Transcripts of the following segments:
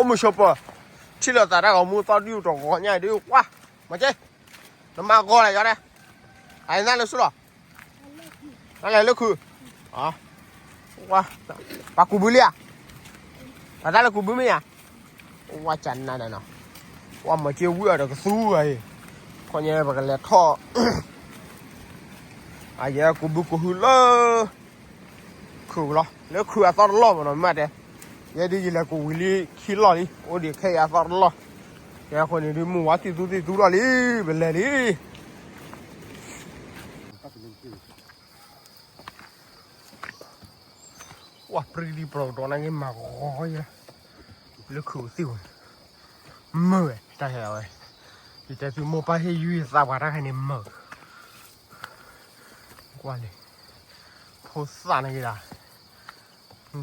အိၣ်မုာ်ဆိးပၢၤ, ထံၣ်လိာ်သးတၢ်ဂီၤမူသီဒုၣ်တဂီၤညါဒုးကွၢ်, မၤက့, နမၤဂီၤလဲၣ်ယီၤဒဲး, အနၢ်လၢဆူလီၤ, နလဲၤလၢခုး, ပှၤကူးဘုလံဧါ, ပှၤတၢ်လၢကူးဘုမ့ၢ်ဧါ, ဝဲကနၣ်ဒီးနီၤ, ဝဲမၤက့ဝံၣ်အီၤဒီးကသူဂၤအံၤ, ခီညါပကလဲၤထီၣ် အယဲကူးဘုကူးဟုလၢ ခုးလီၤ လၢခုးအသီတလီၢ်မ့ၢ်နီၤ မ့ၢ်တဲ, ယဲဒ်ယလဲၤကူးဝံၤလံခံလီၢ်လံ အိၣ်ဒံးခဲအံၤအသီတလီၢ်, ယဲအဃိန့ၣ်ဒုးမုၢ်ဝါသံၣ်သူသံၣ်သူလီၤလံ, ပလဲၤလံ. ဝဲပြံဒံပြံဒီးနာ်က့မၤဂီၤယဲ, လၢခုးသံၣ်ဝဲ, မုာ်ဝဲတၢ်ဟဲဝဲ, ယတဲသုမိၢ်ပၢ်ဟ့ၣ်ယုၢ်ယသးပှၤတၢ်ခါန့ၣ်မုာ်, ကွၢ်လံ, ဖိသၣ်နာ်က့ဒၣ်,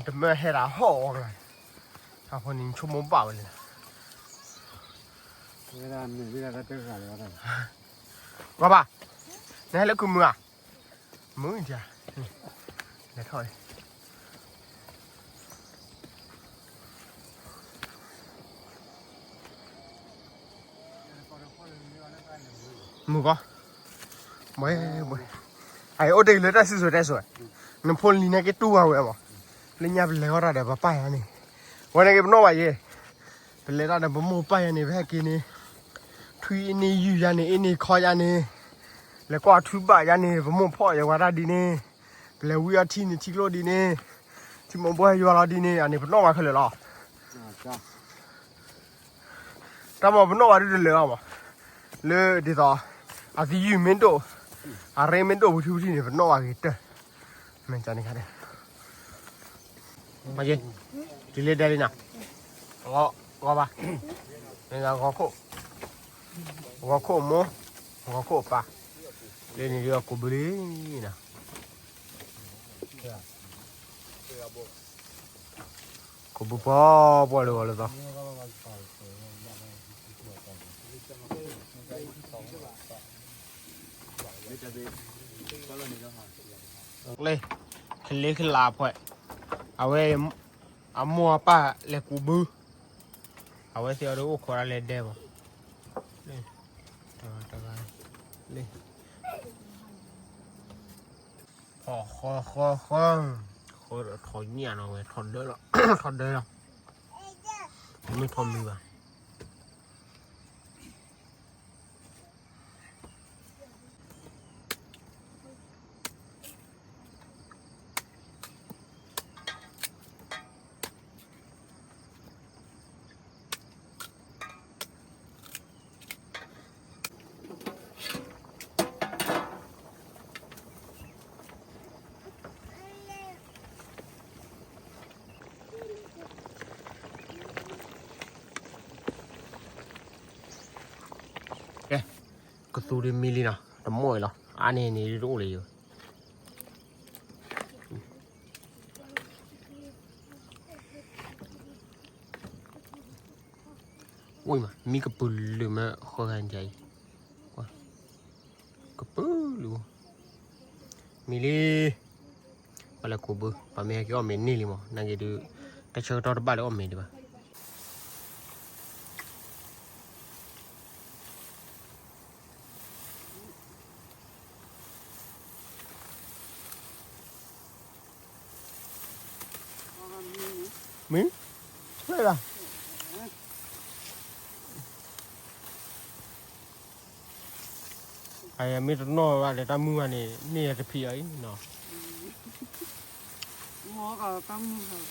တမၢဟဲဒၣ်ဟီၣ်အီၤကလါ, အဃိန့ၣ်ဆိကမိၣ်ဘၣ်ဝဲလံ, ဝဲဒၣ်, ကွၢ်ဘၣ်, နဟဲလၢခုးမုာ်ဧါ, မုာ်ဧါ, လဲၤထီၣ်လံ မုၢ်ကီ, ဘှဲဘှဲ, အအိၣ်တ့ၢ်လၢတၢ်စံၣ်စိၤတဲစိၤ, နဖိလံၤနာ်က့တူၢ်ဝဲဝဲမး, လၢညါပလဲၤဃီတၢ်ဒီးပပၢ်ယၤန့ၣ်, ဝဲနာ်က့ပနီၣ်ဘၣ်ယဲ, ပလဲၤတၢ်ဒီးပမိၢ်ပၢ်ယၤန့ၣ် ပဟဲက့ၤန့ၣ်, ထွံၣ်အ့န့ၢ်ယုၢ်ယၤန့ၣ် အ့န့ၢ်ခီယၤန့ၣ်, လဲၤကွၢ်ထွံၣ်ဘၣ်ယၤန့ၣ် ပမိၢ်ဖီၣ်ယၤဝဲတၢ်ဒ်န့ၣ်, ပလဲၤဝံအီထံန့ၣ်ထံကျိဒ်န့ၣ်, ထံမိၢ်ဘိဟဲယွၤလီၤဒ်န့ၣ် အန့ၣ်ပနီၣ်ဘၣ်ခဲလၢာ်လီၤ. တၢ်မ့ၢ်ပနီၣ်ဝဲဒုးတလၢာ်အီၤမး, လၢဒ်သိး, အသံယုၢ်မ့ၢ်ဒိၣ်, အရ့မ့ၢ်ဒိၣ်ပူၤထံပူၤထံန့ၣ် ပနီၣ်ဝဲဂ့ၤတၢၢ်, မ့ၢ်န့ၣ်ခါန့ၣ်, တုၤလၢဒဲလံနီၤ, ဂီၤဘၣ်, မ့ၢ်ဂီၤခိၣ်, ဂီၤခိၣ်မိၢ်, ဂီၤခိၣ်ပၢ်, လၢန့ၣ်ဒုးအကိးဘုလံနီၤ ခိၣ်ဘုပှီၢ်ပှီၢ်လၢဂီၤလၢသီ, လၢ, ခလ့ခလးဖှဲး, အဝဲ, အမိၢ်အပၢ်လဲၤကူးဘု, အဝဲသ့ၣ်အီၤဒုးအိၣ်ခိးဒၣ်လဲၤဒဲးဘၣ်, လၢ, တဂၤ, လၢ ဃီဃီဃီ, ဃီထီၣ်ညၣ်နီၤဝဲ ထီၣ်ဒၢလီၤ, ထီၣ်ဒၢလီၤ, မ့ၢ်ထီၣ်မံၤဘၣ်. ကဲ, ကသူဒ်မံလံနီၤ, တမိၢ်အံၤလီၤ, အါန့ၢ်န့ၣ်တအိၣ်လၢၤယိၤ အိၣ်မး မံကပုာ်လုာ်မ့ၢ်ဃီဂၤန့ၣ်အံၤ, ကပုာ်လုာ်, မံလံ, ပှၤလဲၤခိးဘု ပှၤမ့ၢ်ဟဲက့ၤအီၣ်မ့ၤန့ၢ်လံမး နာ်က့ဒုး, တၢ်ဆၢကတီၢ်တဘၣ်လၢအီၣ်မ့ၤဒံးဘၣ်. မ့ၢ်, ဖျဲၣ်ဘၣ်. အမ့ၢ်တနီၣ်ဘၣ်ဒီးတၢ်မုၢ်ဘၣ်န့ၣ် န့ၢ်ယၤတဖံးအီၤအံၤနီၤ. တဲဂီၤဒီး ကၠီၣ်ခံန့ၣ်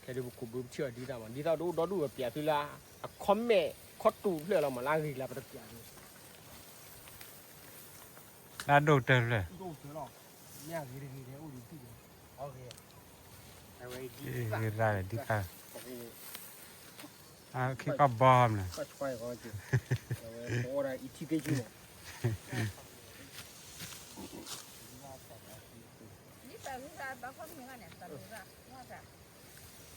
ခဲဒုးပကူးဘုပထံၣ်အီၤဒ်တၢ်မး ဒ်သိးဒ်အိၣ်ဒီဒူၣ်ပပျးသုလၢ အခီမဲာ်ခီတူာ်ဖျၢၣ်လီၤမး လၢအဂ့ၤလၢပတပျးသု လၢအဒိၣ်ကတၢၢ်ဖျၢၣ် ဂ့ၤရၣ်ဒ်တၢ် ခံကီၢ်ဘီမး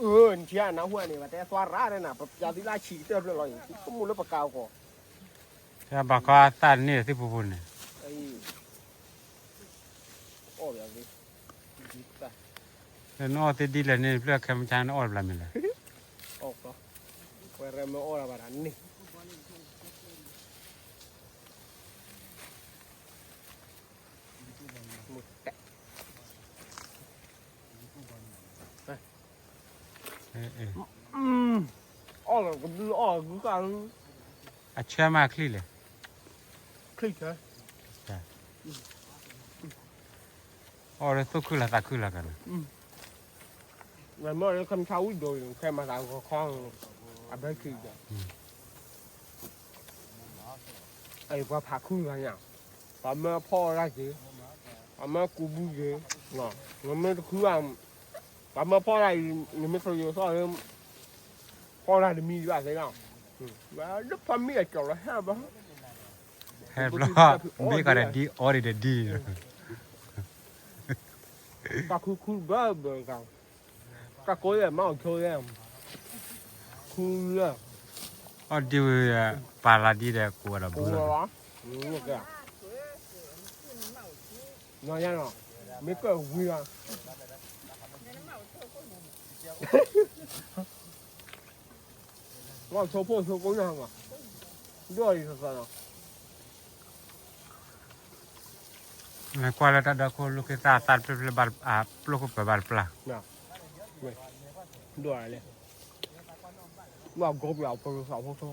အၢ နထံၣ်နၢ်ဟူန့ၣ် ပတဲသွါရၣ်န့ၣ်နၤ ပပျးသုလၢအဆံးကတၢၢ်ဖျၢၣ်လီၤအံၤ သုကမူလၢပကါအကီၢ် ဘၣ်ခီအသၣ်န့ၣ်သ့ၣ်ပူပူန့ၣ် အီၣ်ဘၣ်သ့ၣ် နအီၣ်သ့ၣ်ဒ်လဲၣ်န့ၣ် ဖျၢၣ်ခဲမုၢ်ဆါနအီၣ်တဘျီမ့ၢ်လဲၣ် အီၣ်ဘၣ် ဝဲရဲမ့ၢ်အီၣ်လၢၤဘၣ်တၢ်န့ၣ် အီၣ်လၢကဘုအီၣ်ဂုၢ်ကၢ် အဆၢမးချံလဲၣ် ချံဆၢ အီၣ်လၢသူၣ်ခုလၢသးခုလၢကန့ၣ် မ့ၢ်လၢခမဆါဝံၣ်ဒိၣ် ခဲမၤသးဂီၤခီ အဘဲခံဒီး အံၤပှၤဖးခုဂၤညါ ပှၤမၢဖီၣ်ဝဲဒၣ်က့ၤ ပှၤမၢကူးဘုက့ၤ နမ့ၢ်တခုဘၣ် ပှၤမၢဖီၣ်ဒၣ်အံၤ နမ့ၢ်ခရံာ်ယိၤသီၣ်လၢ ဖီၣ်ဒၣ်တမံၤဘၣ်သ့လီၤ လၢဖီမံအကၠီၤလီၤဟဲဘၣ် ဟဲဘျီ မ့ၢ်ကဒီးဒ်အီဒံးတဒ် တၢ်ခူခူဘၢဘၢက တၢ်ကိးယဲၢ်မၤအိၣ်ဆိယဲၢ် ခူလၢ အီၣ်ဒံးဝံၤ ပာ်လၤဒ်ဒီးကိးဝဲဒီးဘုလီၤ နယါနီၤ မ့ၢ်ကၢၢ်ဝံၤလီၤ မၤဆိဖိဆိကိးညါမး ဒိၣ်အံၤသးသးနီၤ နကွၢ်လၢတၢ်ဒၢခိၣ်လိာ်က့ၤသၣ်သၣ်တဖျၢၣ်ဖျၢၣ်ဘၣ် ပျိၢ်ခိၣ်ပၢၤဘၣ်တပျၢ် ဒိၣ်လဲၣ် ဘၣ်ကိးပျးဖိသးဖိဆိ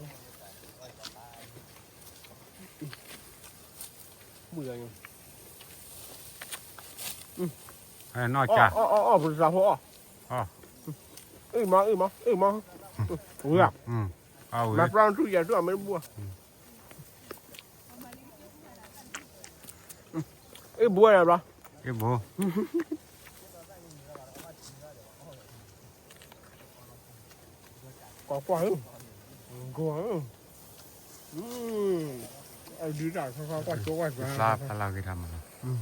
ဘုၣ်လီၤ နီၢ်ကၢ အီၣ်အီၣ်အီၣ်ပသးဖိအီၣ် အ့ၣ်မၤအ့ၣ်မၤအ့ၣ်မၤ ဝံၤ မၤပျီထူၣ်ယၤထူၣ်အမ့ၢ်တဘူၣ် အ့ၣ်ဘိယၤဘျီ အ့ၣ်ဘိ ကွၢ်ကွၢ်ဧၢ ဂီၤဧၢ အဒုတၢ်ဆါဆါကွၢ်ကၠိကွၢ်ကၠိ ဖျါဖျါလၢဂ့ၤထါမးလီၤ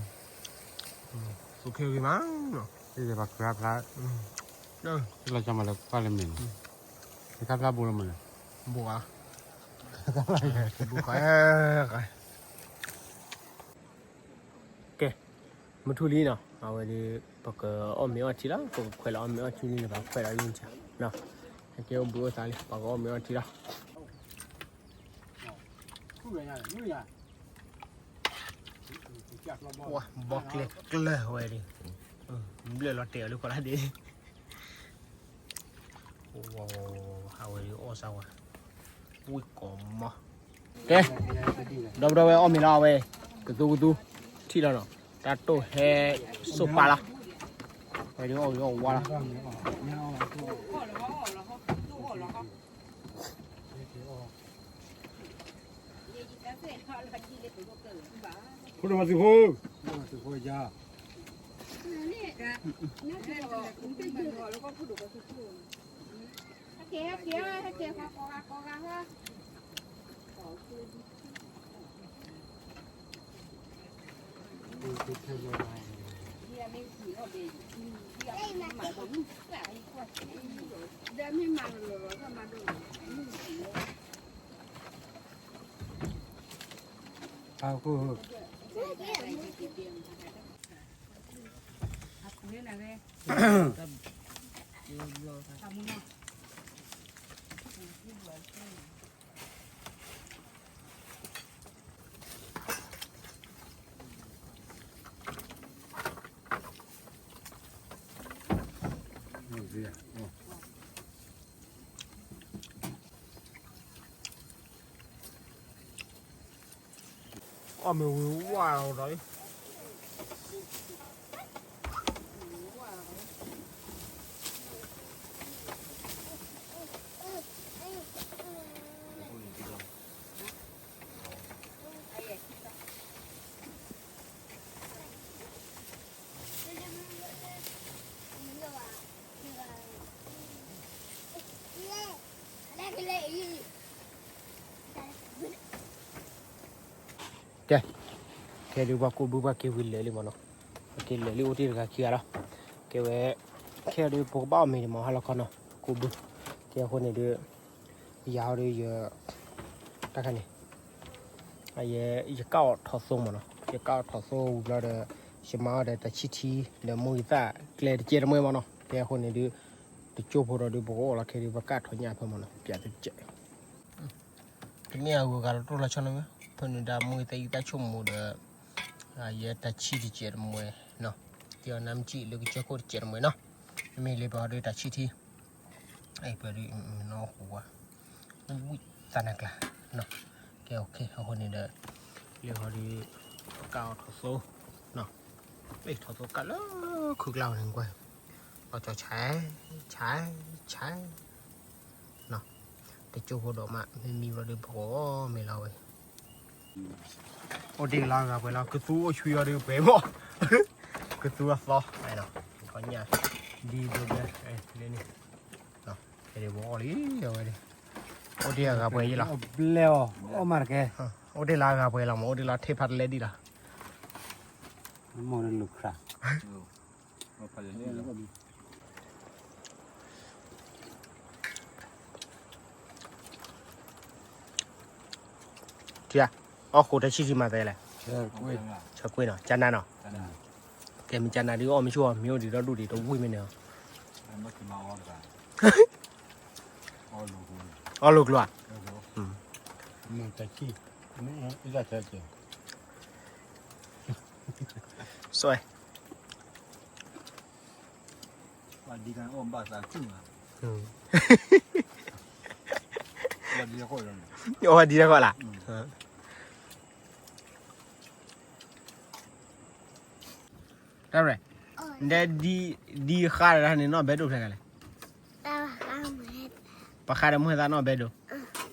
သူခဲဂ့ၤမး သ့ၣ်ပှၤခရါဖျါ လီၤကမၤလၢကွၢ်လၢမ့ၢ်လီၤ ယခါဖျါဘိလီၤမးလီၤ ဘိဧါ ဘိဃဲ ကဲ မုၢ်ထူၣ်လံနီၤ အဝဲဒီး ပကအီၣ်မ့ၤအီထံလီၤ ပကခွဲးလီၤအီၣ်မ့ၤအီထံလံန့ၣ် ပှၤခွဲးလီၤလံ ဟဲက့ၤအိၣ်ဘှံးအိၣ်သါလံ ပှၤကအီၣ်မ့ၤအီထံလီၤ ဘီကျဲကျၢၢ်ဝဲဒၣ် ဘျၢၣ်လီၤတဲာ်အီၤလၢကီးလၢဒ့ အဝဲဒၣ်အီၣ်စၢ်ဝဲ ဝံၣ်ကိးမီ ကဲ ဒီပုၢ်ဒီဝဲၢ်အီၣ်မ့ၤလီၤအဝဲ ကသူကသူ ထံၣ်လီၤနီၤ တၢ်တိၢ်ဟဲစိာ်ပာ်လီၤ ဝဲဒၣ်အီၣ်ဝံၤအီၣ်ဝါလီၤ ဖိဒိၣ်မၤသုးဖိ အီၣ်မ့ၤဝံၤဝါဒီး အီၣ်မ့ၤဝံၤဝါဒီး ခဲဒုးပှၤကူးဘုပှၤက့ၤဝံၤလၢာ်လံမ့ၢ်နီၤ, ပှၤက့ၤလၢာ်လံအိၣ်တ့ၢ်တဂၤခံဂၤလီၤ, ကဲဝဲ, ခဲဒုးပကဘၣ်အီၣ်မ့ၤန့ၣ်မ့ၢ်ဟါလီၤခီနီၤ, ကူးဘု, ကဲအဃိန့ၣ်ဒုး, ယၤဟီဒုးယ, တၢ်ခါန့ၣ် ယ, ယကအီၣ်ထီၣ်သိမ့ၢ်နီၤ, ယကအီၣ်ထီၣ်သိဝံၤဘျီဒီး, ယမၤအီၣ်ဒီးတၢ်ဆံၣ်ထံ ဒီးမိၢ်ဂံၢ်သၣ်ကျဲတကဲတမှဲမ့ၢ်နီၤ, ကဲအဃိန့ၣ်ဒုး, တကၠိဖိဒီးဒုးပကအီၣ်လီၤခဲဒုးပကထီၣ်ညၣ်ဖဲမ့ၢ်နီၤ, ပျးတကဲ, တမ့ၢ်အဂုၤအဂၤလီၤတိၢ်လီၤဆီနီၤ, ဖဲန့ၣ်ဒၣ်မိၢ်ဂံၢ်သၣ်အံၤသၣ်ဆိကမိၣ်ဒီး, ယဲတၢ်ဆံၣ်တကဲတမှဲနီၤ, ကဲအီၤနါမ့ၢ်ကံၣ်လၢကစၢၢ်ခိၣ်တကဲတမှဲနီၤ, မ့မ့ၢ်လၢပှၤဟီဒုးတၢ်ဆံၣ်ထံ အံၤပှၤဒုးမ့ၢ်နီၢ်ဟူဝါ, ဝံၣ်သးနၤကျါ, ကဲ OK အဃိန့ၣ်ဒီး, လၢဟီဒုး, ပကအီၣ်ထီၣ်သိ, လၢထီၣ်သိကးလၢခုၣ်ကျါဝဲန့ၣ်ကွၢ်, အီၣ်ကၠီဆဲး, ဆဲး, ဆဲး, တကၠိဖိဒီးမး မ့မ့ၢ်ဝဲဒုးပကအီၣ်မ့ၤလီၤဝဲ အိၣ်တ့ၢ်လၢအဂၤပှဲၤလီၤ ကသူအိၣ်ဆူၣ်အီၤဒုးပှဲၤမး, ကသူအသီ, ခီညၣ်, ဒ်ဒိဘျဲ, လၢန့ၣ်, ဖဲဒုးပအီၣ်လံ, အဝဲဒၣ်, အိၣ်တ့ၢ်အဂၤပှဲၤယံလီၤ, ဘျဲအီၤ, အီၣ်မးတကဲ, အိၣ်တ့ၢ်လၢအဂၤပှဲၤလီၤမး အိၣ်တ့ၢ်လီၤထံၣ်ဖးတလဲဒ်လီၤ မ့ၢ်လၢခရၣ် အီၣ်ဃိတဆံဆံမၤသဲလဲၣ်, ဆၢကွ့ၢ်နီၤ ကနၣ်နီၤ, ကဲမ့ၢ်ကနၣ်ဒ်အီၣ်မ့ၢ်ဆူၣ်အီၤ မ့ၢ်အိၣ်ဒံးဒီဒူၣ်ဒံးတဝံၣ်မ့ၢ်န့ၣ်, အီၣ်လိာ်ကျိၤဧါ, ဆိ အီၣ်ဒံးတခီၣ်လၢ, တၢ်ရဲၣ်, ဒ်ဃါတၢ်န့ၣ်နီၢ်ဘဲဒိၣ်ဖျဲၣ်ဂၤလဲၣ်, ပဃါဒီးမုၢ်ဟဲသၣ်နီၢ်ဘဲဒိၣ်,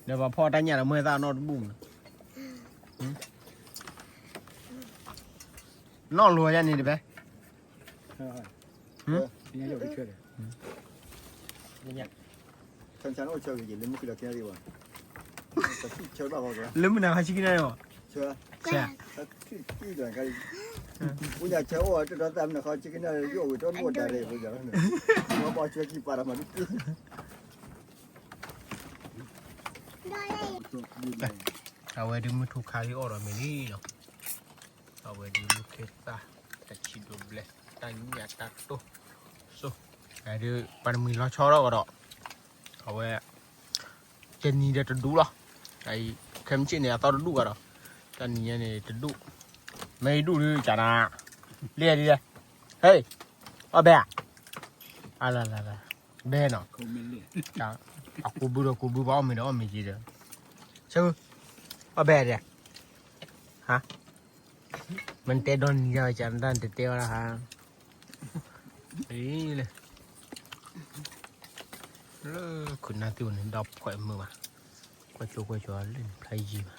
ဒီးပှၤဖီၣ်တၢ်ညၣ်ဒီးမုၢ်ဟဲသၣ်နီၢ်တဘူၣ်မး, နီၢ်လိၤယါန့ၣ်တဘဲ လၢမုၢ်နၤခီဆံကနၣ်န့ၣ်ဘၣ်, အဝဲဒုးမုၢ်ထူခါလံအီၣ်ဒီးမ့ၤလံနီၤ, အဝဲဒုးမုၢ်ခ့သၣ်, တၢ်ဆံးဒိးဘျဲၣ်, တၢ်ညၣ်တၢ်တိၢ်, ဆိ, ဒုးပှၤတမှံၤလီၤဆီထီၣ်ကဒီး, အဝဲ တနံၤဒီးတဒူၣ်လီၤ, ခဲမုၢ်ဆ့ၣ်န့ၣ် အသီတဒူၣ်ကဒီး, တနံၤညါန့ၣ်တဒူၣ်, မ့ၢ်ဒူၣ်ဒုးကနၤ, လ့ဒ်လဲၣ်, ဟဲ, အီၣ်ဘဲဧါ, အလလလ, ဘဲနီၤ, အကူးဘုဒီးကူးဘု ပှၤအီၣ်မ့ၤဒီးအီၣ်မ့ၤက့ဒီး, ဆၢ, အီၣ်ဘဲဒဲး, ဟါ, မ့ၢ်တဲဒီနံၤယၤကနတၢ်တတဲဝဲဒၣ်ဟါ, လၢ, လၢခုးနၢ်သ့ၣ်အိၣ်န့ၣ် ဒီဖှဲးမုာ်ဘၣ်, ကွၢ်ကၠိကွၢ်ကၠိလၢန့ၣ်ဖျါယံၤဘၣ်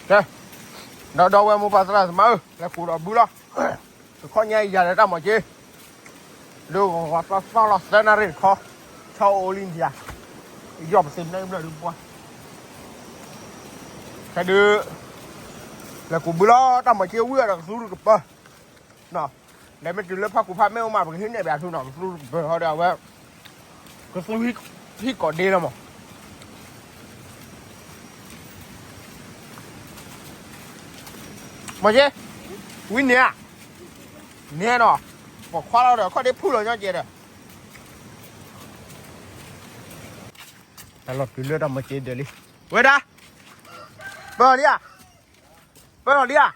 ကဲ, ဒီဒီဝဲၢ်မိၢ်ပၢ်သရၣ်သမါဧၢ, လဲၤကူးဒီးဘုလီၤ, တခီညါအံၤယၤဒီးတၢ်မၤက့, ဒုးဝဲသီသီလီၤသၢနၣ်ရံၣ်တခီ, ဆီအိၣ်လံနံၤယၤ, ယီၢ်ပသ့ၣ်နၢ်ဘျၢၣ်ဒုးပှၤ, ခဲဒုး, လဲၤကူးဘုလီၤ တၢ်မၤက့ဝံၤဒီးကသူကပၢၤ နီၤ, လဲၤမ့ၢ်တုၤလၢဖးကူးဖးမဲာ်အိၣ်မး ပကဟံးန့ၢ်ဘၣ်ထူနီၤ ကသူကပၢၤဟီဒီးအဝဲ, ကသူဟံၣ်ကိးဒ့လီၤမး, မၤက့, ဝံၤန့ၣ်ဧါ, န့ၣ်နီၤ, ပိာ်ခွါလီၤဒီး ခီၣ်ဒ့ဖုၣ်လီၤညီကဲဒီး, တၢ်လီၤတုၤလၢတၢ်မၤက့ဒၢးလံ, ဝဲဒၣ်, ပၢၢ်လံဧါ, ပၢၢ်လီၤလံဧါ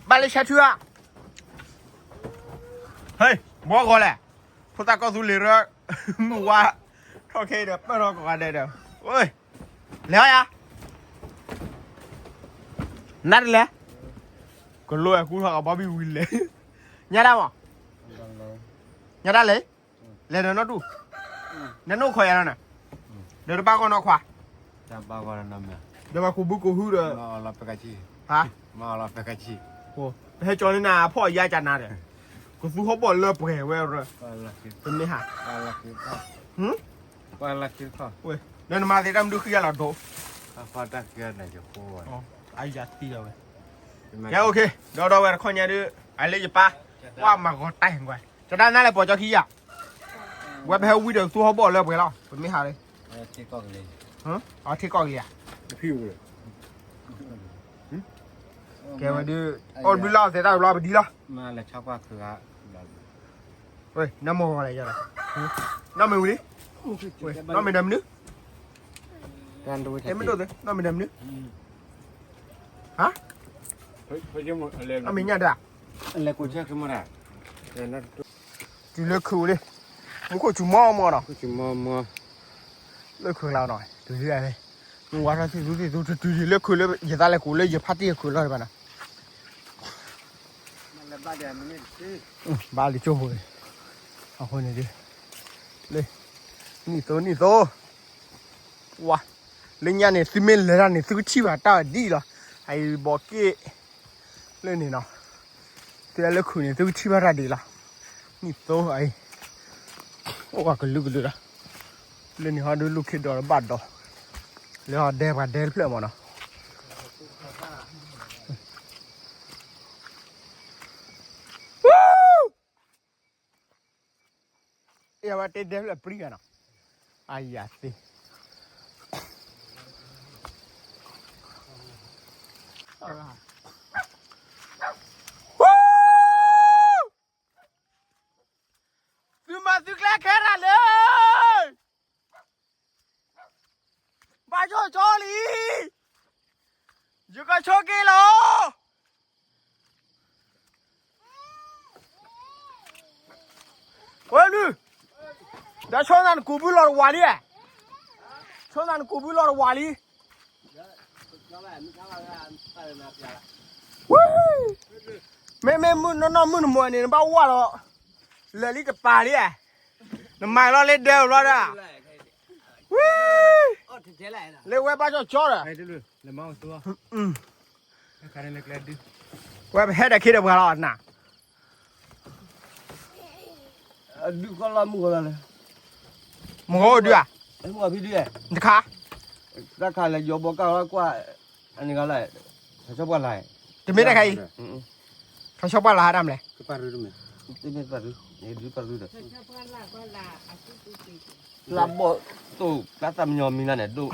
ဘၣ်လၢဆါထုဧါ, ဟဲ, မ့ၢ်ဂီၤလဲၣ်, ဖိသၣ်ကီၢ်သူလ့ၤရၢ, မုၢ်ဝါ, ထီၣ်ခဲအံၤဒီး ပၢၢ်ထီၣ်ကီးဂၤဒဲးဒီး, လဲၤအီယၤ, နၤတလဲၤ, ကလိအကူထီၣ်ကဘီဘံၣ်ဝံၤလဲၤ, ညါဒၣ်မး, ညါဒၣ်လဲၤ, လဲၤဒီးနီၢ်ဒူၣ်, နနအိၣ်ခိးယၤလီၤနၤ, ဒီးတဘၣ်ဂီၢ်နီၢ်ခွါ, ဒီးဘၣ်ကိးဘုကိးဟုဒီး, ဟါ, ပဟဲကၠီန့ၣ်နၤဖီၣ်ယါကနၤဒီး, ကသူဟီၣ်ဘီၣ်လၢပှဲၤဝဲရၢ, ပမ့ၢ်ဟါ, ဒီးနမၤသ့တၢ်မနုၤဃံယါလီၤဒိ, အယၤသံဒီးဝဲ, ကဲ okay, ဒီးဒီးဝဲတခီညါဒုး, အလၢယပၢ်, ကွၢ်မၤဂီၤတၢ်ဟဲကွၢ်, ကဒၣ်နၤလဲၣ်ပိာ်ကၠီခံယါ, ဝဲပဟဲဝံဒီးသူဟီၣ်ဘီၣ်လၢပှဲၤလီၤ, ပမ့ၢ်ဟါလၢ အထံကီၢ်ကလံၤဧါ, ကဲဝဲဒုး, အိၣ်ဘျုးလီၤသဲးတၢ်ဘျီပဒံလီၤ, ဝဲ နမ့ၢ်ဂီၤလဲၣ်, နီၢ်မ့ၢ်ဝံၤလံ, နီၢ်မ့ၢ်ဒီးမနုၤ, မ့ၢ်ဒိၣ်သ့, နီၢ်မ့ၢ်ဒီးမနုၤ, ဟါ, နီၢ်မ့ၢ်ညၣ်ဒၣ်, တုၤလၢခုးလံ, မူခိၣ်စူၤမီမီနီၤ, လၢခုးကျါနီၤ, တုၤလံ, မူဝါထီၣ်သံၣ်သူသံၣ်သူ တုၤတုၤလၢခုးလၢ ယသးလဲၤကူးလၢယဖါတံၢ်ခုးလီၤတဘၣ်နီၤ, ဘၣ်လံကၠိဖိန့ၣ်, အဃိန့ၣ်ဒုး, လၢ, နံၣ်သိနံၣ်သိ, ဝါ, လၢညါန့ၣ် သုမ့ၢ်လဲၤတၢ်န့ၣ် သုကထံၣ်ဘၣ်တၢ်ဒ်အံၤလီၤ, အအံၤဘီးက့ၣ်, လၢန့ၣ်နီၤ, သုလၢခုးန့ၣ် သုကထံၣ်ဘၣ်တၢ်ဒ်အံၤလီၤ, နံၣ်သိအံၤ, အိၣ်ဝဲကလုာ်ကလုာ်လီၤ, လၢန့ၣ်ဟီဒုးလူၢ်ခ့ဒီးတဘၣ်ဒီး, လၢဟီဒဲပှၤဒဲတဖျၢၣ်မီနီၤ အဝဲတဲဒဲဖျၢၣ်ပြံဂၤနီၤ, အယၤသ့, သုမၤသုကျဲခဲရၣ်လၢ ဘၣ်ဆိၣ်ဆိလံ, ယကဆိက့ၤလီၤ, ဝဲလုၢ်, ဒီးဆိနၤနကူးဘုလီၤတဝးလံ, ဆိနၤနကူးဘုလီၤတဝးလံ, မ့မ့ၢ်မုၢ်နီၢ်နီၢ်မုၢ်နမီၤန့ၣ် နဘၣ်ဝၢ်လီၤ, လၢာ်လံတပာ်လံ, နမၤလီၤလၢဒဲအဘျီဒီး လၢဝဲဘၣ်ကၠီကၠီဒီး, ဝဲပဟဲဒီးခ့ဒီးပှၤလီၤနၤ, ဒုးကီၢ်လီၤမုၢ်ဂီၤလီၤလၢ, မုၢ်ဂီၤဒုးဧါ, မုၢ်ဂီၤဖံဒုး, တခါ, တၢ်ခါလဲၤယီၤဘီကၢ်လီၤကွၢ်, အန့ၣ်ဂီၤလၢ, ထီၣ်ဆီပှၢ်လၢ်, တမ့ၢ်တခါအံၤ, ထီၣ်ဆီပှၢ်လၢ်ဟးတၢ်မလဲၣ်, တမ့ၢ်ပှၢ်ရူ, ဒုးပှၢ်ရူဒီး လၢဘီၣ်သိၣ် လၢသးမညီမံၤလၢန့ၣ်ဒိၣ်,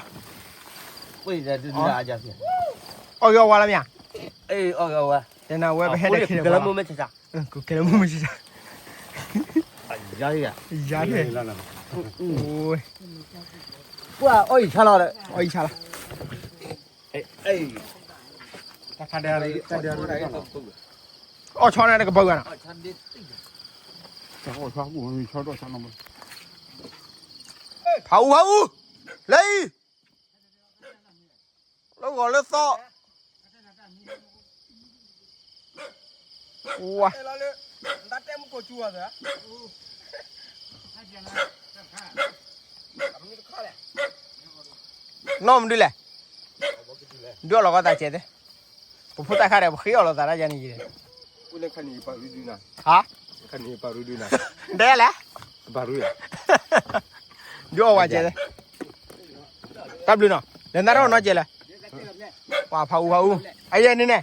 ပှ့ၤဒုးဒုးဒၣ်အါယၤသ့, အီၣ်ဂ့ၤအီၣ်ဝါလၢမ့ၢ်ဧါ, အီၣ်ဂ့ၤအီၣ်ဝါ, တဲနၤဝဲပဟဲဒီးခ့ဒီးပှၤလီၤ, ကဲလၢမုၢ်မ့ၢ်ဆါ, ယါယါ, ယါယါ, ပှၤအီၣ်အံၤဆါလီၤ, အီၣ်အံၤဆါလီၤ, အီၣ်ဆီန့ၣ်တကပၤဂၤနီၤ, ဖးအူဖးအူ, လၢအံၤ, လၢဂီၤလၢသီ, ဝါ, နီၢ်မနုၤလဲၣ်, ဒုးအီၣ်လီၤကီသးကဲးသ့, ပဖိသၣ်ခါဒီး ပဃ့အီၣ်လီၤသးတၢ်ယါန့ၣ်ယဲ, ဟါ, တဲလဲၣ်, ဒုးအီၣ်ဝဲကဲးသ့, တၢ်ဘျုးနီၤ, လဲၤနၢ်ထီၣ်နီၢ်ကဲးလဲၣ်, ပှၤဖးအူဖးအူ, အယဲၢ်န့ၣ်န့ၣ်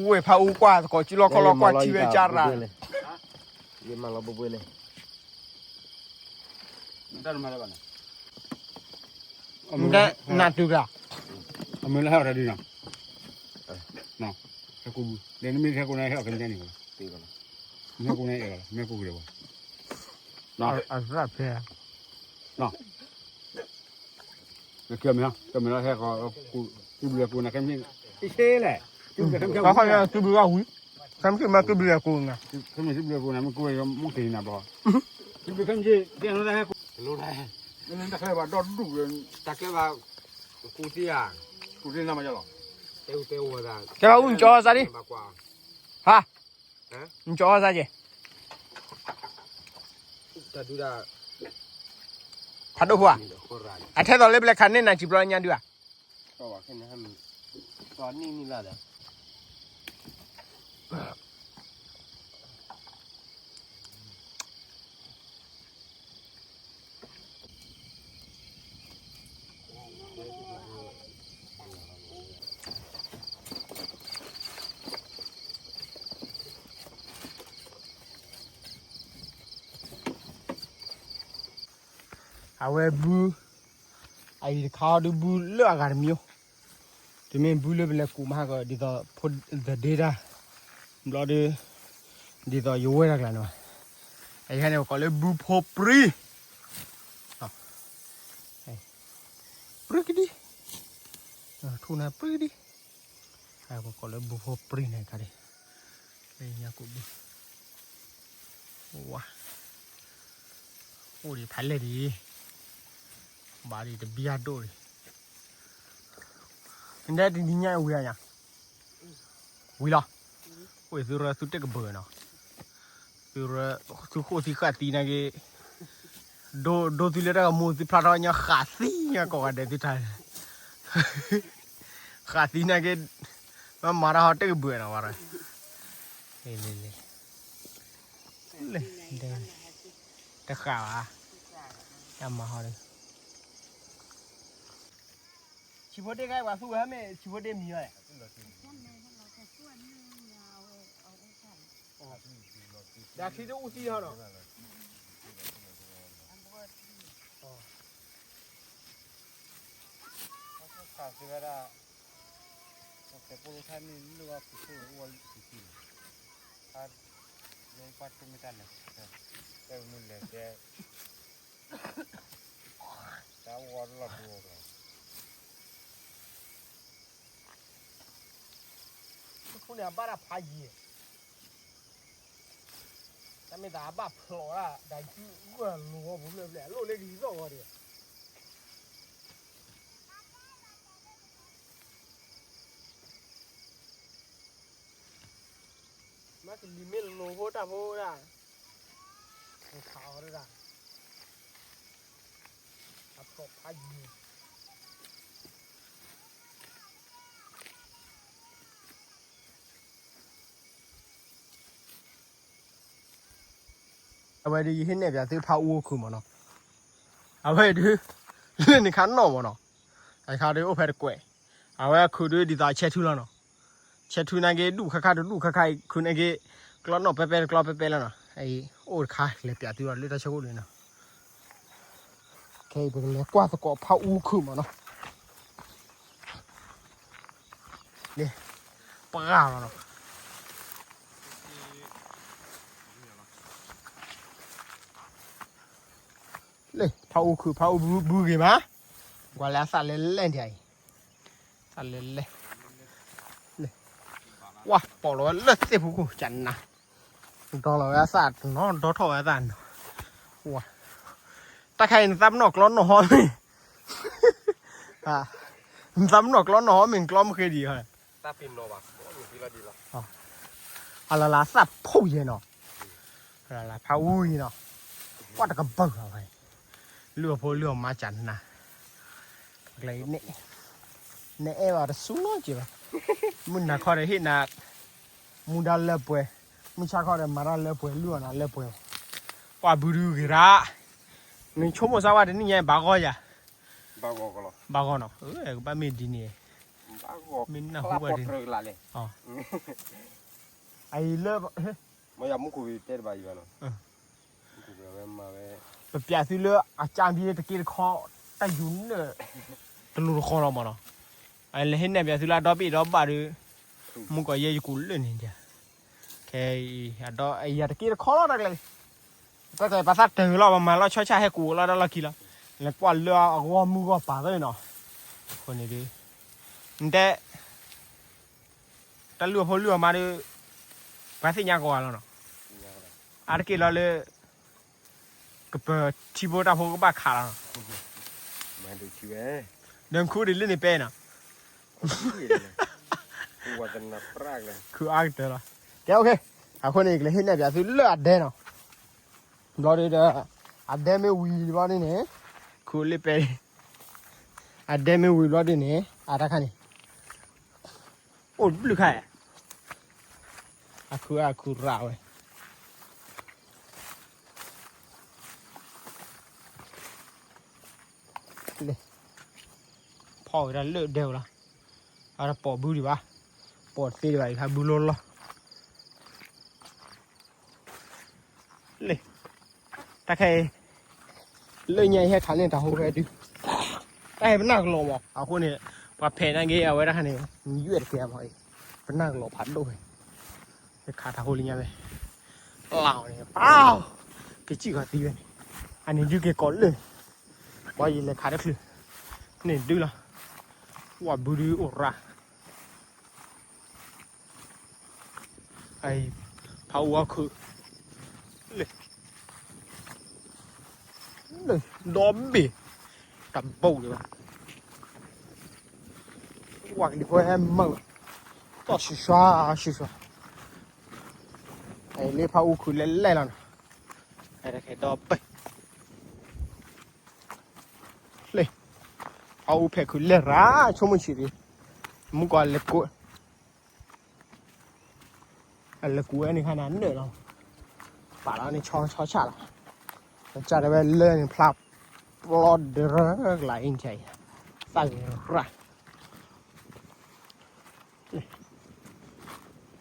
ဝ့ၢ်ဖးအူကွၢ်သကိး စုလီၢ်ခီလီၢ်ကွၢ်ထံဝဲကၢ်ရၣ်, နတုၤက, အမ့ၢ်လၢဟဲအီၣ်တၢ်ဒုးနီၤ, ဟဲကူးဘု, ဒီးနမ့ၢ်ဟဲကူးန့ၣ် ဟဲအီၣ်ခဲမုၢ်န့ၣ်, မ့ၢ်ဟဲကူးန့ၣ်အဲၣ်လီၤ, မ့ၢ်ကူးက့ၤဒီးဝဲ, အသၣ်ဖဲ ကမ့ၢ်, ကမ့ၢ်လီၤဟဲ, ကူးဘုကူးနၤခဲမုၢ်, အ့ၣ်ဆ့လဲၣ်, ကူးဘုကဝံၤ, ခဲမုၢ်မ့ၢ်ကူးဘုကူးနၤ, ခဲမုၢ်ကူးဘုကူးနၤ မ့ၢ်ကူးဝဲမ့ၢ်က့ၤနၤဘီ, ကူးဘုခဲမုၢ်, တၢ်ကျဲဘၣ်ဒီဒူၣ်, တၢ်ကျဲဘၣ်, ကူးသ့ဧါ, ကူးသ့နၤမးလီၤ, တဲဝဲတဲဝဲ, ကဲဘၣ်အူကၠီစၢ်ဒံ, ဟါ, နကၠီအီၣ်စၢ်က့ၤ, ဖးဒိၣ်ဖိဧါ, အထဲသိးလၢပလဲၤခးန့ၢ်နၤစံးပျီညါဒုဧါ, အဝဲဘု, အအံၤတခါအီၤဒုးဘုလၢအဂၤတမံၤ, တမ့ၢ်ဘုလၢပလဲၤကူးမးကီး ဒ်သိးဖိသဒ့တၢ်, ဘျီဒုး, ဒ်သိးယဝဲၢ်တၢ်ကျါန့ၣ်ဘၣ်, အအံၤန့ၣ် ပကိးလၢဘုဖိပြံ, ပြံကဒံ, ထူၣ်နၤပြံကဒံ, ပကိးလၢဘုဖိပြံန့ၣ်ခါဒံး, လၢညါကူးဘု, ဝါ, အိၣ်ဒံးဖးလဲၢ်ဒံး, ဘၣ်ဒံးတဘံၣ်အဒိၣ်ဒံး, နဒဲတနံၤညါဝံၤအညါ, ဝံၤလီၤ, အိၣ်သုရၢသုတ့ၢ်ကဘၢၣ်နီၤ, သုရၢ, သုဃိၣ်သံဃာ်သံနာ်က့ၤ, ဒိ, ဒိသုလၢတၢ်ကမူသုဖျါထီၣ်ညါဃာ်သံညါကိးဂၤဒဲးသုထါ, ဃာ်သံနာ်က့ၤ, မၤမၤတၢ်ဟီတ့ၢ်ကဘၢၣ်နီၤဝဲ, လံ, တဃာ်ဘၣ်, တၢ်မၤဟီဒီး, ဆံးဖိဒ့ခါပှၤသူဝဲမ့ၢ်ဆံးဖိဒ့မံၤဝဲ, ဒီးခံတအူသံဟီဒီး, ခးစဝဲဒၣ်, ပှၤကဲပိာ်လိထါန့ၣ်လၢအပူၤခိၣ်အိၣ်ဝဲလံခံန့ၣ်, လၢပှၤတိၢ်မ့ၢ်တၢ်လဲၤ, တဲမုၢ်လဲၤတဲ, တၢ်အိၣ်ဝဲလီၤဒိလီၤ, ခိၣ်န့ၣ်အဘၣ်တၢ်ဖးယံၤ, တၢ်မ့ၢ်သးအဘၣ်ဖျိးဒၣ် ဒၣ်ကုဂၢ်လိာ်ဝဲပူၤဖျၢၣ်ဖျၢၣ် အလိၣ်လၢကလံၤသီၣ်ဂီၤဒံး, မ့ၢ်ကလံၤမ့ၢ်လိာ်ဖိတၢ်ဖိဒၣ်, ခးအီၤဒၣ်, အဖျိးဖးယံၤ အဝဲဒုးယဟ့ၣ်နဲၣ်ပၠးသုဖးအူခိၣ်မးနီၤ, အဝဲဒုး, လၢန့ၣ်ခါနီၣ်မးနီၤ, အခါဒုးအိၣ်ဖဲတကွဲး, အဝဲခုးဒုးဒ်သိးဆဲထူလီၤနီၤ, ဆဲထူနာ်က့ၤဒူၣ်ခါခါတဒူၣ်ခါခါအံၤ ခုးနာ်က့ၤ, ကျီနီၣ်ပဲပဲတကျီပဲပဲလီၤနီၤ, အံၤ, အိၣ်တခါလဲၤပၠးသုအီၤလၢတၢ်ဆၢခိၣ်ဒုးနီၤ, ခဲအံၤပကလဲၤကွၢ်သကိးဖးအူခိၣ်မးနီၤ, န့ၣ်, ပှၢ်လီၤနီၤ လၢဖးအူခုး ဖးအူဘုဂ့ၤမး, ကွၢ်လၢအသၣ်လဲၤလဲၣ်ဒ်အံၤ, သၣ်လဲၤလဲၣ်, ဝါ ပိာ်လီၤဝဲလၢသ့ၣ်ဖူခိၣ်ကနၤ, ဒီလီၤဝဲအသၣ်နီၤ ဒီထီၣ်ဝဲအသၣ်နီၤ, ဝါ, တၢ်ခါအံၤနသးပနီၣ်ကျီနီၣ်ဟီမ့ၢ်, နသးပနီၣ်ကျီနီၣ်ဟီမ့ၢ် နကျီမ့ၢ်ဃ့ဒံး, အလၢ်လၢ်သၣ်ဖှိၣ်ယဲၢ်နီၤ, ဖးအူအံၤနီၤ, ကွၢ်တကပၤလီၤ, လုၢ်အီၤဖိလုၢ်အီၤမါကနၤ, ကျဲအံၤ, နအဲၣ်ဘၣ်တစူနီက့ၤဘၣ်, မုၢ်နၤခီဒီးဟ့ၣ်နၤ, မူဒါလၢပှဲၤ, မုၢ်ဆါခီဒီးမၤတၢ်လၢပှဲၤ လုၢ်အီၤနၤလၢပှဲၤ, ပှၤဘုဒုဂ့ၤရၣ်, နဆိကမိၣ်စၢ်ဝဲတနံၣ်ညါဘၣ်ဂီၢ်ယၤ, ဘၣ်ဂီၢ်နီၤ, ကဘၣ်မ့ၢ်ဒ်န့ၣ်, မ့ၢ်နၢ်ဟူဘၣ်ဒ်န့ၣ်, အံၤလၢ, မ့ၢ်ယမူခိၣ်တဲတဘၣ်အံၤဘၣ်နီၤ, ပပျးသုလၢအကၢ်ဘံတက့တခီ, တၢ်ယူၤနၢၣ်, တလူၤတဃီလီၤမးနီၤ, လဲၤဟ့ၣ်နဲၣ်ပျးသုလၢအဒီဘ့ၣ်ဒီဘၣ်ဒီး, မူကီးယဲယကူးလၢန့ၣ်ဒၣ်, ခဲအံၤအဒီယၤတက့တခီလီၤတၢ်ကျဲ, တၢ်ကျဲပှၤသၣ်တၢၢ်လီၤ ပမၤလီၤဆီဆၣ်ဟဲကူးလီၤတၢ်လီၢ်ခံလီၤ, လဲၤကွၢ်လၢအဂီၢ်မုၢ်ဂီၢ်ပာ်သ့နီၤ, အဃိန့ၣ်ဒီး, နတဲ တၢ်လုၢ်အီၤဖိလုၢ်အီၤမါဒီး, ပှၤသ့ၣ်ညါကိးဂၤလီၤနီၤ, အါတက့ၢ်လီၤလၢ, ကပၢၤထံဖိတၢ်ဖိကဘၣ်ခးလီၤ, ဒီးခူဒံးလၢန့ၣ်ပဲနီၤ, ခူအါကတၢၢ်လီၤ, ကဲ, အဃိန့ၣ် ယကလဲၤဟ့ၣ်နဲၣ်ပၠးသုလၢအဒဲနီၤ. ဘျီဒုဒီး အဒဲမ့ၢ်ဝံၤဘျီဒုန့ၣ် ခူလ့ၣ်ပဲ အဒဲမ့ၢ်ဝံၤဘျီဒုန့ၣ် အတၢ်ခါန့ၣ် အိၣ်တဘျုးခါ, အခုအခုရဝဲ ဖီၣ်ဝဲဒၣ်လၢဒဲဝဲလီၤ. အတပိာ်ဘုဒံးဘၣ်, ပိာ်တသ့ဒံးဘၣ် ယဖးဘုလီၤလီၤ. လ့ၣ်, တၢ်ခဲအံၤ လၢညါအံၤဟဲခးန့ၢ်တၢ်ဟိဝဲဒု, တၢ်ဟဲပနၢ်ကလီၤမး အဃိန့ၣ် ပှၤဖဲးနာ်က့ၤအဝဲတၢ်ခါန့ၣ် ယွဲၣ်တကဲမး, ပနၢ်ကလီၤဖးဒိၣ်ဝဲ, ဟဲခးတၢ်ဟိလၢညါဝဲ, လၢန့ၣ် ပၢ်, ကစံၣ်ဃီၤသံဝဲန့ၣ်, အန့ၣ်ဒုက့ၤကိးလၢာ်, ပှၤယလဲၤခးတချုး, န့ၣ်ဒုလီၤ, ဝဲဘုဒုအိၣ်ရၣ် ဖးအူအီၣ်ခုၣ်, လၢ ဒီဘ့ၣ်, တဘိၣ်ဒံးဘၣ်, ဝဲကလံၤဖိဟဲမုာ်, တီၢ်ဆူၣ်ဆူၣ်ဆူၣ်ဆူၣ်, လၢဖးအူခုၣ်လဲၣ်လဲၣ်လီၤနီၤ, ဒီဘ့ၣ် လၢ ဖးအူဖဲးခုၣ်လဲၣ်ရၣ် ဆိကမိၣ်ဆံးဒံး, မုၢ်ကီးလဲၤကူး အလဲၤကူးဝဲန့ၣ်ခါန့ၣ်နၢၣ်လီၤ, ပာ်လီၤန့ၣ်ဆီဆီဆၣ်လီၤ, ကစၢ်တဲဝဲလၢန့ၣ်ဖျါပျီဒရၢကလါအံၤန့ၣ်, သၣ်ဂ့ၤရၣ်,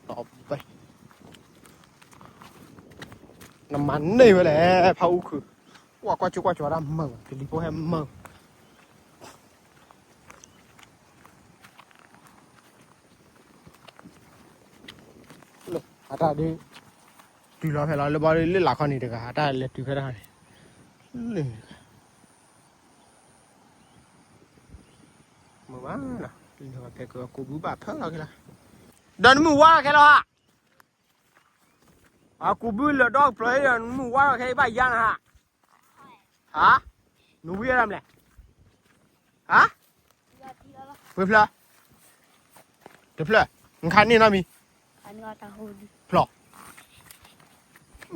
ဒီဘ့ၣ် နမၤန့ၢ်ဝဲလဲၣ် ဖးအူခုၣ်, ကွၢ်ကွၢ်ကၠိကွၢ်ကၠိတၢ်မုာ်, ကလံၤဖိဟဲမုာ်, အတၢ်ဒုး တုၤလီၤဖဲလီၤလၢဘီလၢလၢ်ခီန့ၣ်တဂၤ အတၢ်လဲၤတုၤဖဲတၢ်ခီန့ၣ်, လၢ မုာ်ဘၣ်နီၤ, ဖဲကကူးဘုဘၣ်ဖၢလီၤခဲလၢာ်, ဒီးနမုၢ်ဝါလီၤခဲလၢာ်ဧါ, အကူးဘုလၢာ်ဒီကပျၢၤဒီး နမုၢ်ဝါလီၤခဲအံၤဘၣ်ယါနၤဧါ, ဟါ, နဝံအီၤဒၣ်မလဲၣ်, ဟါ, ဝံဖျၢၣ်, တဖျၢၣ်, နခးန့ၢ်နီတမံၤ, ဖျီၣ်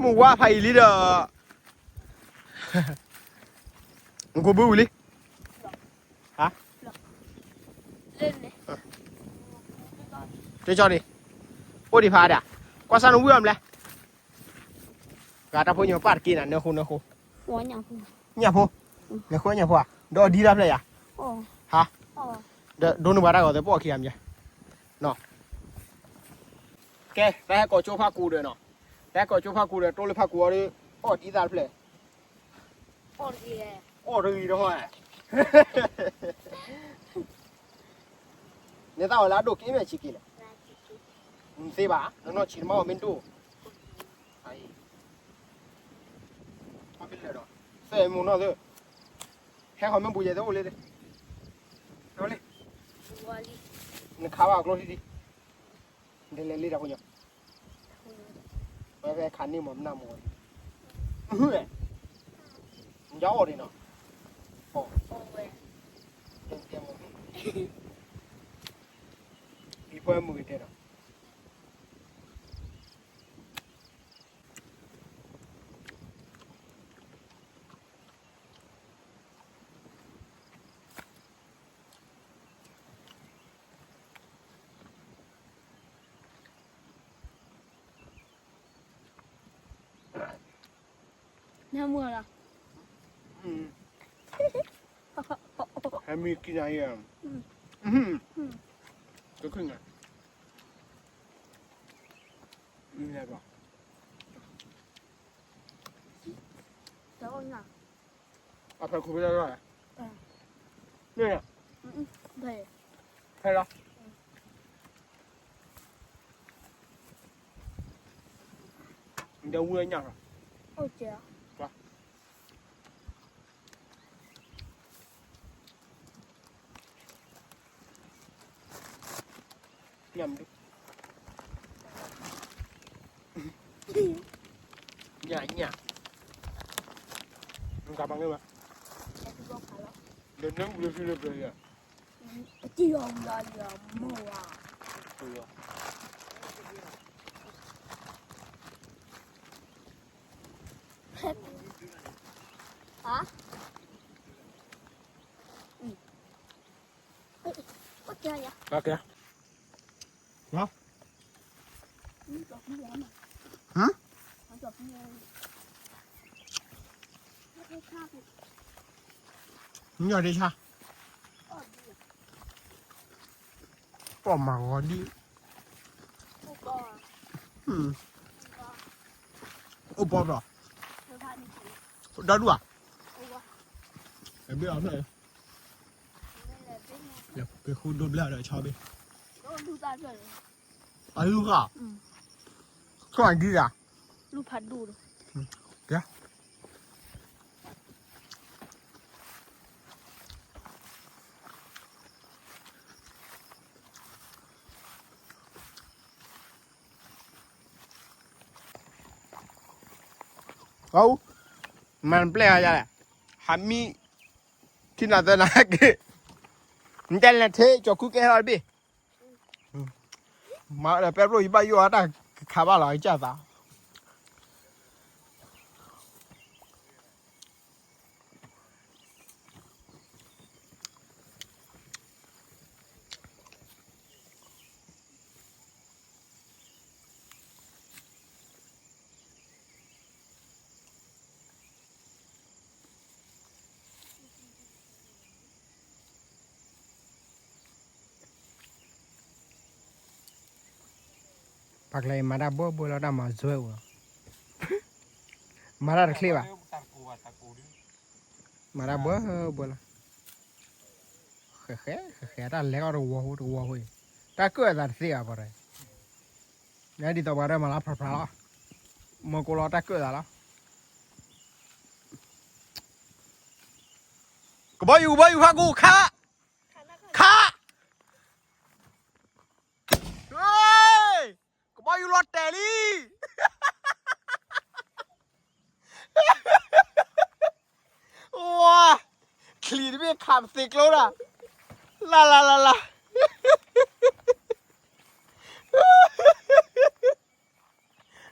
မုၢ်ဝါဖးအံၤလံဒီး နကူးဘုဝံၤလံ, ဟါ, တဲကၠီဒံး, အိၣ်ဒံးဖးဒၣ်, ကွၢ်စၢ်နဝံအီၤမလဲၣ်, ဂၤတၢ်ဖိညိၣ်ပၢ်တက့ၢ်နၤ နၢဃိနၢဃိ, ညၣ်ဖိ, နဃိညၣ်ဖိဧါ, ဒီးဒ်တၢ်ဖျၢၣ်ယၤ, ဟါ, ဒီးဒိနုာ်ဘၣ်တၢ်ဂီၤသ့ၣ် ပအီၣ်ခံဂၤမ့ၢ်, ကဲ တၢ်ဟဲကိးကၠိဖးကူဒီးနီၤ, တၢ်ဟဲကိးကၠိဖးကူဒီး တိၢ်လၢဖးကူအီၤဒီး အီၣ်ဒ်သးတဖျၢၣ်, အီၣ်တဂ့ၤတဟီ, နသးဝဲလၢအဒိၣ်က့ၤမ့ၢ်ဆံးက့ၤလဲၣ်, နသ့ဘၣ် နနီၢ်ဆံးတမါအီၤမ့ၢ်ဒိၣ်, သဲမူနီၢ်သ့ၣ် ဟဲဃီၤမ့ၢ်ဘူးယဲၢ်သ့ၣ်အိၣ်လံ, နခးဘၣ်အကျိထံထံ, နလဲၤလံတၢ်ဖိညိၣ်, ဝဲဖဲခးန့ၢ်မီၤမနၢ်မီၤ, နယအီၣ်ဒံးနီၤ, ဖဲမုၢ်ကတဲနီၤ နမုာ်လီၤ, ဟဲမံကံနၤယဲ, ကခုၣ်ညါ, မံလၢၤဘၣ်, အဖဲခိၣ်ဖဲလၢ်လီၤ, န့ၣ်, ဖဲလီၤ, ဒီးဝံအညၣ်လီၤ, ညၣ်မဒု, ညၣ်ညၣ်, နကဘၣ်မ့ၢ်ဘၣ်, ဒီးနၢ်ဟူလၢဖံလၢပျၢၤယၤ, တံၢ်အီၤဝံၤအီၤလံအီၤမုၢ်ဝါ, အၢ, အၢ, ဟါ ကဲ ဟါ မ့ၢ်ဒ်ဆါ ပီၢ်မၤဂီၤဒံး အိၣ်ဘီဘီ ဒီဒူၣ်ဧါ ဘ့ၣ်အီၤဖျၢၣ် က့ၤဃုဒိဘျၢဒီးဆီဘ့ၣ် အလူၢ်ဃာ် ခွန်ဒံးဧါ လူၢ်ဖးဒိၣ်ဒီး ကဲ အူ မၤနပျဲၢ်အါယလဲၣ် ဟးမံ ထံနၤသဲနၤက့ၤ နတဲလဲၤထ့ ကၠီၤခူကဲထီၣ်တဘ့ၣ် မၤဒီးပဲပျိယဘၣ်ယိၣ်အတၢ် ကခးဘၣ်လီၤ ကစၢ်သး ပှၤကျဲအံၤ မၤတၢ်ဘှီဘှီလီၤ တၢ်မၤစွဲအိၣ်လီၤ မၤတၢ်တချ့ဘၣ် မၤတၢ်ဘှီဘှီလီၤ ဃဲၤဃဲၤ ဃဲၤဃဲၤ တၢ်လဲၤကီၢ်တဝီဖိတဝီဖိအံၤ တၢ်ကၢၣ်အသးတသ့ဘၣ်ပှၤတဂၤ ဒ်သိးပှၤတမၤလၢဖျါဖျါလီၤ မၢကိလီၤတၢ်ကၢၣ်သးလီၤ ကဘီယူၤ ကဘီယူၤ ဖးကူ ခး ခး ကဘီယူၤလီၤတဲာ်လံ ဝါ ချံတဘ့ၣ်ခးပသ့ကျိဒၣ် လၢ်လၢ်လၢ်လၢ်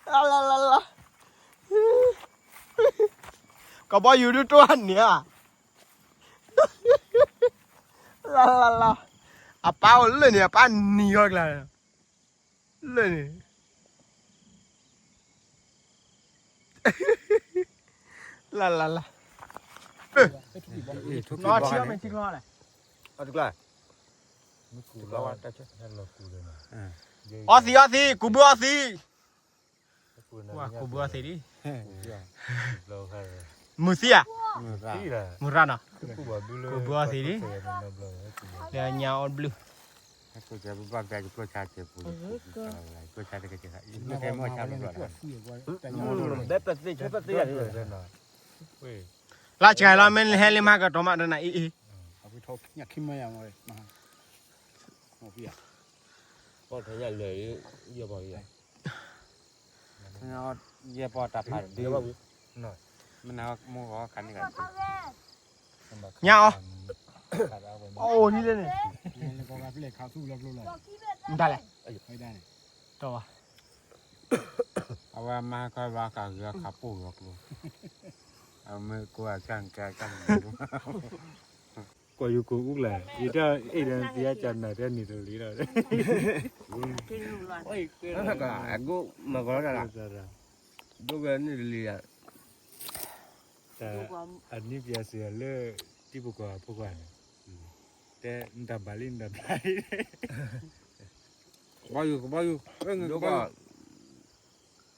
လၢ်လၢ်လၢ်လၢ် ကဘီယူၤဒုးတိၢ်ဟးန့ၣ်ဧါ လၢ်လၢ်လၢ် အပၢ်အိၣ်လၢန့ၣ် အပၢ်နံၤဂီၢ်ကျါ လၢန့ၣ် လၢ်လၢ်လၢ် နီၢ်ထံမ့ၢ်ထံကျီလဲၣ် အတကျါ အီသံးအီသံး ကူးဘုအီသံး ကူးဘုအီသံးလံ မုၢ်သံးဧါ မုၢ်ရၣ်နီၤ ကူးဘုအီသံးလံ လၢညါအီဘျုး လၢစှၤလီၤ မ့ၢ်ဟဲလံမၤကတီၤမးဒီးနၤအံၤအံၤ ယဲၢ်ပီၢ်တၢ်ဖးတဒု မနၤမူဂီၤခါန့ၣ် ညါအီၤ အိၣ်ဒ်လဲၣ်န့ၣ် မတၤလဲၣ် တီၢ်ဘၣ် အဝဲမၤခီဘၣ်ခးဂၤခးပိၢ်ဂၤကျိ အမ့ၢ်ကိးအကၢ်ကၢ်ကၢ် ကွၢ်ယူၤကိးအူလဲၣ် ယတၢ်အ့ၣ်ဒီးသံအကၢ်နၤတဲနံၤတလံဒီး အဂိၢ်မၤကီးလီၤတၢ်လၢ ဒိၣ်ဝဲနံၤတလံဧါ အနံၣ်ပျဲစ့ၢ်လၢ တံၤပကီၢ်အဖိခွါန့ၣ် တဲနတၢ်ဘၣ်လံနတၢ်ဘၣ်လံ ကဘီယူၤ ကဘီယူၤ ကဘီယူၤ မ့ၢ်ဘၣ်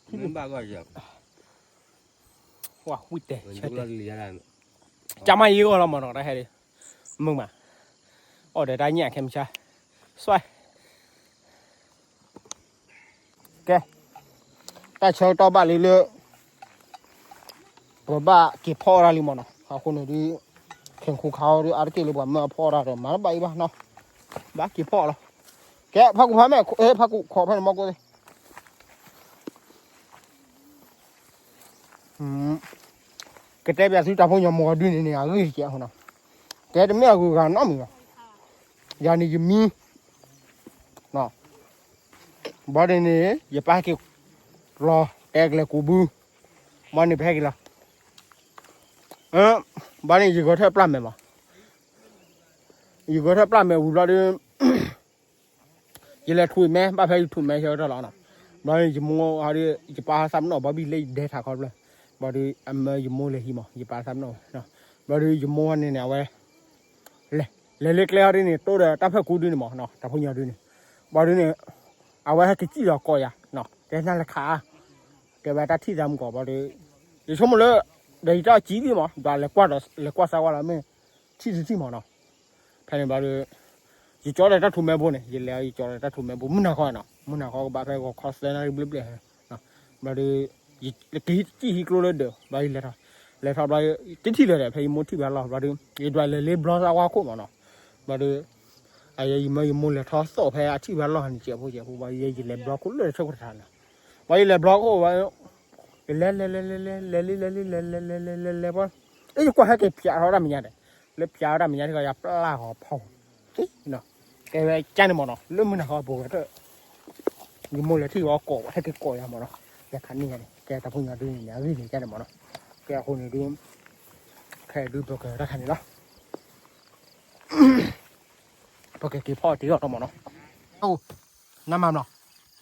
ဂီၢ်ယၤ ဝှၤဝံၣ်တဲာ်ဆၢတဲာ် ကၢ်မးယံၤအီၣ်လီၤမးနီၤ တၢ်ဟဲဒ် မုာ်မး အီၣ်ဒီးတၢ်ညၣ်ခဲမုၢ်ဆါ စွဲ ကဲ တၢ်ဆၢကတီၢ်ဘၣ်လံလၢ ပဘၣ်က့ၤဖီအီၣ်တၢ်လံမးနီၤ အဃိန့ၣ်ဒ် ခဲၣ်ခူခါအီၤဒ်အါတက့ၢ်လၢပှၤမၢအဖီအီၣ်တၢ်ဒီး မၤတဘၣ်အံၤဘၣ်နီၤ ဘၣ်က့ၤဖီအီၣ်လီၤ ကဲ ဖးကူဖးမဲာ် ဖးကူခီဖဲန့ၣ်မီၢ်ကိၢ်သ့ၣ် ကတဲပျးသုတၢ်ဖိညီမီၤဒုန့ၣ်န့ၣ် အဂ့ၢ်တကဲးအဃိနီၤ တဲတမ့ၢ်အဂုၤအဂၤနီတမံၤဘၣ် ယၤန့ၣ်ယမံ ဘၣ်ဒ်န့ၣ် ယပၢ်ဟဲက့ၤလီၤ တဲကလဲၤကူးဘု မ့ၢ်န့ၣ်ပဟဲက့ၤလီၤ ဘၣ်န့ၣ် ယဂဲၤထၢၣ်ပျၢ်မဲာ်မး, ယဂဲၤထၢၣ်ပျၢ်မဲာ်ဝံၤဘျီဒီး ယလဲၤထူးမဲ ဘၣ်ဖဲယထူးမဲဆၢကတီၢ်လီၤနီၤ. ဘျီဒီးယမိၢ်ဟီဒီး ယပၢ်ဟီသးပနီၣ်ဘီဘံၣ်လၢယဒဲထးခီဖျၢၣ်, ဘျီဒီးအမၢယမိၢ်လဲၤဟံးမး ယပၢ်သးပနီၣ်, ဘျီဒီးယမိၢ်ဟီန့ၣ်န့ၣ် အဝဲ လဲၤ လဲၤလၢကျဲဟီဒ်န့ၣ် တိၢ်ဒီးတၢ်ဖၢၣ်ကူဒ်န့ၣ်မးနီၤ, တၢ်ဖိညါဒ်န့ၣ်, ဘျီဒ်န့ၣ် အဝဲဟဲကစံၣ်ဒီးကိးယၤ, တဲနၤလဲၤခး, တဲဝဲတၢ်ထံၣ်သးမုၢ်ကီးဘျီဒီး, ယဆိကမိၣ်လၢ ဒီးယတၢ်ကံဒ်မး ဒီးလဲၤကွၢ်ဒီး လဲၤကွၢ်စၢ်ဝါလီၤမ့ၢ် ထံၣ်တထံၣ်မးနီၤ, ဖဲန့ၣ်ဘျီဒီး ယကၠီဒီးတၢ်ထူးမဲဘိန့ၣ် ယလဲၤယကၠီဒီးတၢ်ထူးမဲဘိ မုၢ်နၤခီနီၤ, မုၢ်နၤခီကဘၣ်ဖဲဂီၤခီသၢနၣ်ရံၣ်ဘျဲၣ်ဘျဲၣ်, ဘျီဒီး ယကဟံးစံၣ်ဟံးကျိလၢဒၢး ဘျီယလဲၤထီၣ်, လဲၤထီၣ်ဘျီ တထံၣ်လၢၤဒီး ဖဲယမိၢ်ထံၣ်ဘၣ်လီၤ ဘျီဒီး ယဒွးလဲၤလ့ဘျီသးဝါခိၣ်မးနီၤ, ဘျီဒီး အယဲယမၢယမိၢ်လဲၤထီၣ်သီၣ်ဖဲအထံၣ်ဘၣ်လီၤန့ၣ် ကဲးဖိကဲးဖိ ဘျီယဲယလဲၤဘျီခိၣ်လၢဆၢကတီၢ်န့ၣ်, ဘျီယလဲၤဘျီခိၣ်ဘျီ ယလဲၤလဲၤလဲၤလဲၤလဲၤလဲၤလဲၤလဲၤလဲၤလဲၤလဲၤလဲၤလဲၤလဲၤ ဘျီ အဲယကွၢ်ဟဲက့ၤဖျါထီၣ်တၢ်မဲာ်ညါဒီး လၢဖျါထီၣ်တၢ်မဲာ်ညါတခီ ယပျၢ်ဃီဖီ ကဲဝဲကၢ်န့ၣ်မးနီၤ လၢမုၢ်နၤခီပူၤဝဲတၢ် ယမိၢ်လဲၤထံၣ်ဝဲကိး ဟဲက့ၤကိးယၤမးနီၤ, ယခါန့ၣ်ယၤန့ၣ် ကဲတၢ်ဖိညါဒ်န့ၣ် အဂ့ၢ်န့ၣ်ကၢ်န့ၣ်မးနီၤ, ကဲအဃိန့ၣ်ဒုး ခဲဒုးပကတၢ်ခါန့ၣ်လီၤ, ပကက့ၤဖီအီၣ်တ့ၢ်အီၣ်တမးနီၤ, နမၤမနီၤ,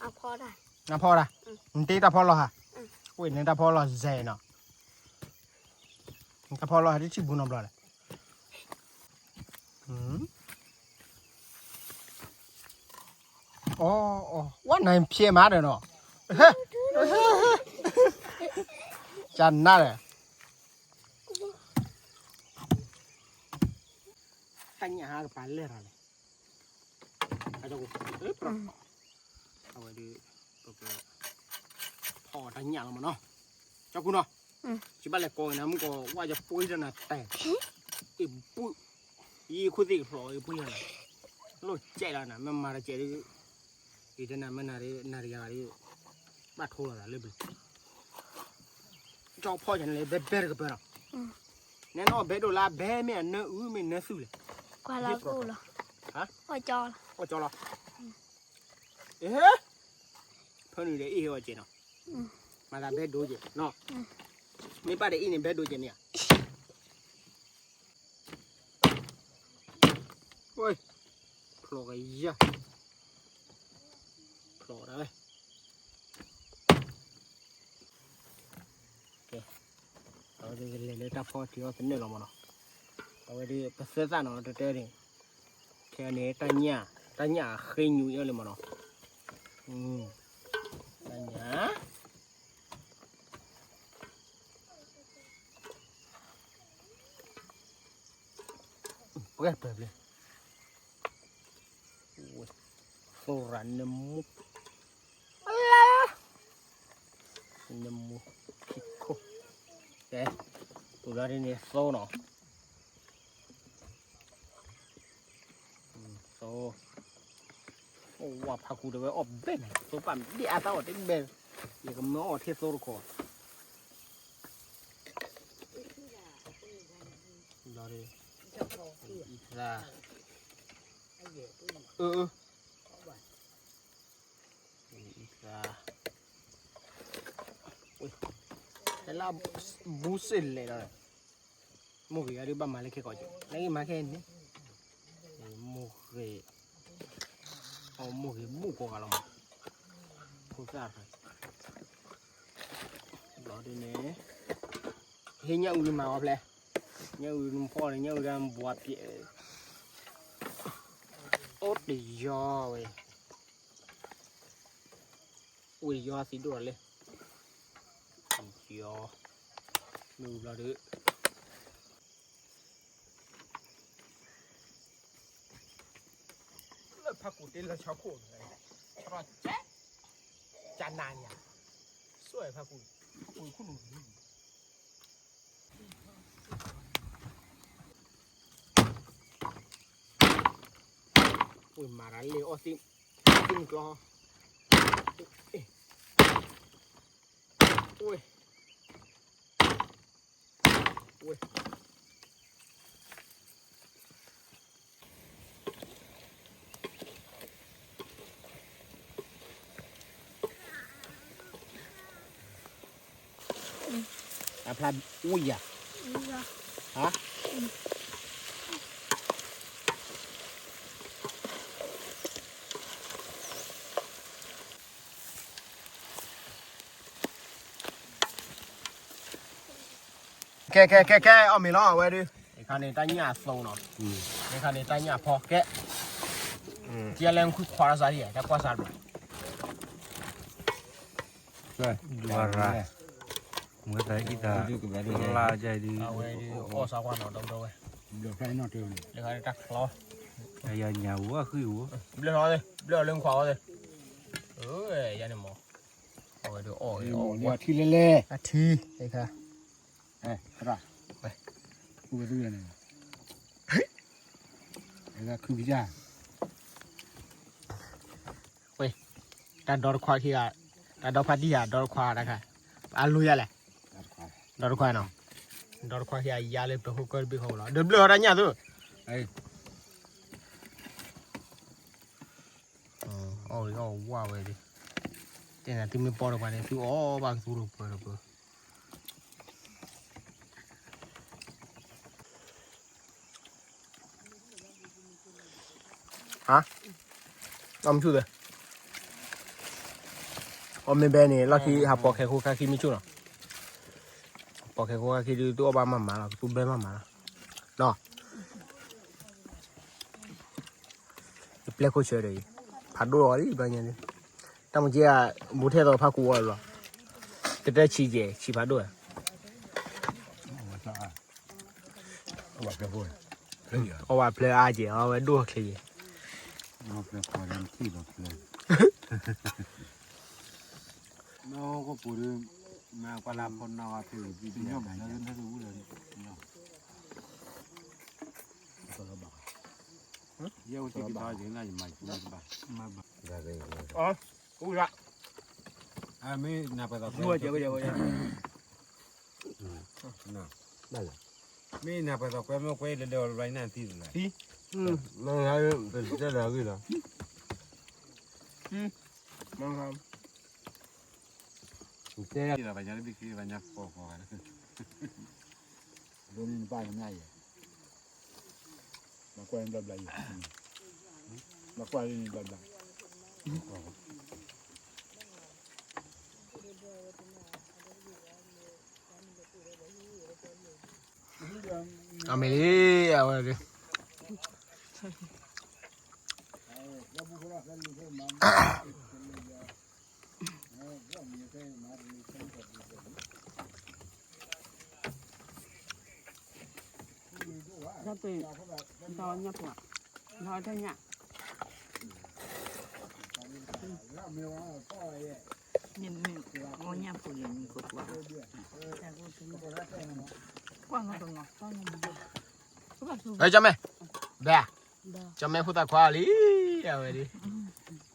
နဖီဒၣ်, နတ့တၢ်ဖီလီၤဟါ, ဝ့ၢ်န့ၣ်တၢ်ဖီလီၤစဲးနီၤ, နတၢ်ဖီလီၤဟါတထံၣ်ဘူးနီတဘျီလဲၣ် အီ အီ ဝဲနၤဖျဲးမးဒီးနီၤ, ကနါဒီး, တၢ်ညၣ်ဟါကပၤလဲၢ်ရၤလဲၣ်, အဝဲဒုး ပက ဖီအီၣ်တၢ်ညၣ်လီၤမးနီၤ, ကၠီကူနီၤ, ယဘၣ်လဲၤကိးနၤမုၢ်ကီး ဝဲယပှ့ၤတနၤတဲာ်, အ့ၣ်ဘုၣ်, ယခိၣ်သ့ၣ်ကဖျိးအ့ၣ်ဘုၣ်ယၤနၤ, လိၣ်ကဲးလီၤနၤ မ့ၢ်မၤတကဲးဒုး, ယတဲနၤမ့ၢ်နၤဒုး နၤတဂၤဒုး, ဘၣ်ထိလီၤသးလၢပျၢၤ ကၠီဖီယၤန့ၣ်လၢဘဲဘဲတကပၤနီၤ, နဲနီၣ်ဘဲဒိၣ်လၢဘဲမ့ၢ်အနၢအုၣ်မ့ၢ်နၢသုးလဲၣ်, ကွၢ်လၢကိၣ်လီၤ, အီၣ်ကၠီလီၤ, အီၣ်ကၠီလီၤ, ဖဲနုာ်ဒီးအ့ၣ်ဟဲအီၣ်ကဲးနီၤ, မၤသးဘဲဒိၣ်ကဲးနီၤ, မ့ၢ်ဘၣ်ဒီးအ့ၣ်န့ၣ်ဘဲဒိၣ်ကဲးန့ၣ်ဧါ ဖျိးကယၤ, ဖျိးဒၣ်ဝဲ, အဝဲဒုးကလဲၤလၢတၢ်ဖီတ့ၢ်အီၣ်သနၢၣ်လီၤမးနီၤ, အဝဲဒုးပသၢသၣ်နီၤတတဲန့ၣ်, ခဲန့ၣ် တၢ်ညၣ်ဃ့ညူအီၤလံမးနီၤ, တၢ်ညၣ် ပှဲၤပှဲၤပှဲၤ, သိရၤနမူ, နမူ, ခံခိၣ်, ကဲ, ပူၤလီၤဒ်န့ၣ်သိနီၤ, သိ, အိၣ်ဝဲဖးကူတဝဲအီၣ်ဘဲန့ၣ် သိပာ်မ့ၢ်ဒ်အါသးအီၣ်တဘဲ, ယကမၢအီၣ်ထဲသိတခီ, လီၤ, အံသၣ်, အၢ, အံသၣ်, ဟဲလၢဘူးစ့ၢ်လဲၣ်ဒီး, မိၢ်ဂ့ၤအဒုးဘၣ်မၤလၢခဲကီးက့ၤ နဂ့ၤမၤခဲန့ၣ်, မိၢ်ဂ့ၤ, အမိၢ်ဂ့ၤဘူၣ်ကိးဂၤလီၤမး, ဖိသၣ်ဖဲ, ဘျီဒ်န့ၣ်, ဟ့ၣ်ညၣ်အုၣ်မၤအီၤဖျဲ, ညၣ်အုၣ်နဖီၣ်န့ၣ် ညၣ်အုၣ်ဒၣ်ဘှါပျဲ, အိၣ်တယီဝဲ ဝံၤယီသံဒိၣ်လီၤလၢ, ယီ, မ့ၢ်ဝံၤဘျီဒီး, လၢဖးကူၣ်တ့လၢဆီခိၣ်, ကၢ်နၤညါ, စွဲဖးကူၣ်, ဖးကူၣ်ခိၣ်နူာ်, ဝံၤမၤတၢ်လၢအီၣ်သ့ၣ်, သ့ၣ်မုၢ်ကျီ, ဝဲ, ဝဲ, အဖျါအိၣ်ယၤ, ဟါ ကဲ ကဲ ကဲ ကဲ အီၣ်မ့ၤလီၤ အဝဲဒုး အခါန့ၣ် တၢ်ညၣ်အသိနီၤ အခါန့ၣ် တၢ်ညၣ်အဖီကဲ ကဲလၢခွံခွါစၢ်ဒံး တၢ်ကွၢ်စၢ်ဘၣ် ဒွရၢ မ့ၢ်သးအံသး လၢယဒုး အဝဲဒုး အီၣ်စၢ်ကွၢ်နီၤ ဒီဒီဝဲ လၢခါတၢ်ချီ ယညၣ်ဝဲဃုဝဲ ဘျၢၣ်လီၤသ့ ဘျၢၣ်လၢခွါအီၣ်သ့ ယၤန့ၣ်မး အဝဲဒုးအီၣ် အီၣ်ဝဲ ထံလဲၣ်လဲၣ် အထံ အခါ အဲ သရၣ် ဝဲ ဝဲသူန့ၣ် အဲဒါခုကကြ ဝဲ တၢ်ဒီတခွါခံဂၤ တၢ်ဒီဖါတံၢ်ဂၤ ဒီတခွါတခါ အလိၤယၤလဲၣ် ဒီတခွါနီၤ ဒီတခွါခံဂၤ ယါလၢပဟိကၢတဘ့ၣ်ဃီလီၤ ဒီးဘျၢၣ်ဟီတၢ်ညၣ်သူ အီၣ်ဝဲဝဲဒၣ် တဲနၤသုမ့ၢ်ပီၢ်တပှၤန့ၣ် သုအီၣ်ဘၣ်ကသူတပၢၤတပၢၤ ဟါ အီၣ်မ့ၢ်ဆူၣ်သ့ အီၣ်မ့ၢ်ဘဲန့ၣ် လီၢ်ခံဟးပိာ်ခဲခိၣ်ခါခံမ့ၢ်ဆူၣ်နီၤ ပိာ်ခဲခိၣ်ခါခံဒုး သုအီၣ်ဘၣ်မၤမၤလီၤ ကသူဘဲမၤမၤလီၤ နီၤ ယပျဲၢ်ခိၣ်ဆၢဒီးအံၤ ဖးဒိၣ်အီၤလံ ဘျီညါန့ၣ် တၢ်မူက့ဧါ ဘူးထဲသိးဖးကူအီၤလီၤ တတၢ်ဆံးကဲ ဆံးဖးဒိၣ်ဧါ အီၣ်ဝဲဖျၢၣ်အါကဲ အီၣ်ဝဲဒိၣ်ချ့ကဲ ဖျၢၣ် နီၢ်ကပူၤဒီး မ့ၢ်ကွၢ်လၢဖိနီၢ်ဝဲဖဲ ယဲအိၣ်စ့ၢ်ကီးယဲနၤယမၤယၤဘၣ် အူရ မ့ၢ်နၤပှဲၤသိးကွဲ မ့ၢ်နၤပှဲၤသိးကွဲမ့ၢ်ကွဲလၢလၢ right now သံသလၢ မ့ၢ်ဟါတတဲလၢအဂ့ၢ်လီၤ တဲလီၤ ဘၣ်ညါတဘ့ၣ်ခံ ဘၣ်ညါဃီဃီ ဒိနံၤနပၢ်နမၢ်ယဲ မၤကွၢ်န့ၣ်ဘျီဘျီယဲ မၤကွၢ်န့ၣ်ဘျီဘျီ အမ့ၢ်လံ အဝဲဒၣ် ဒီးညၣ်ပူၤ ဒီးတညၣ် မ့ၢ်မ့ၢ် အီၣ်ညၣ်ပူၤယဲၢ်မံၤကိးကွၢ် ကွၢ်ငီတငီ ကွၢ်ငီဘုဘၣ် ဟဲကၠီမဲ ဘဲ ကၠီမဲဖိသၣ်ခွါလံ အဝဲဒၣ်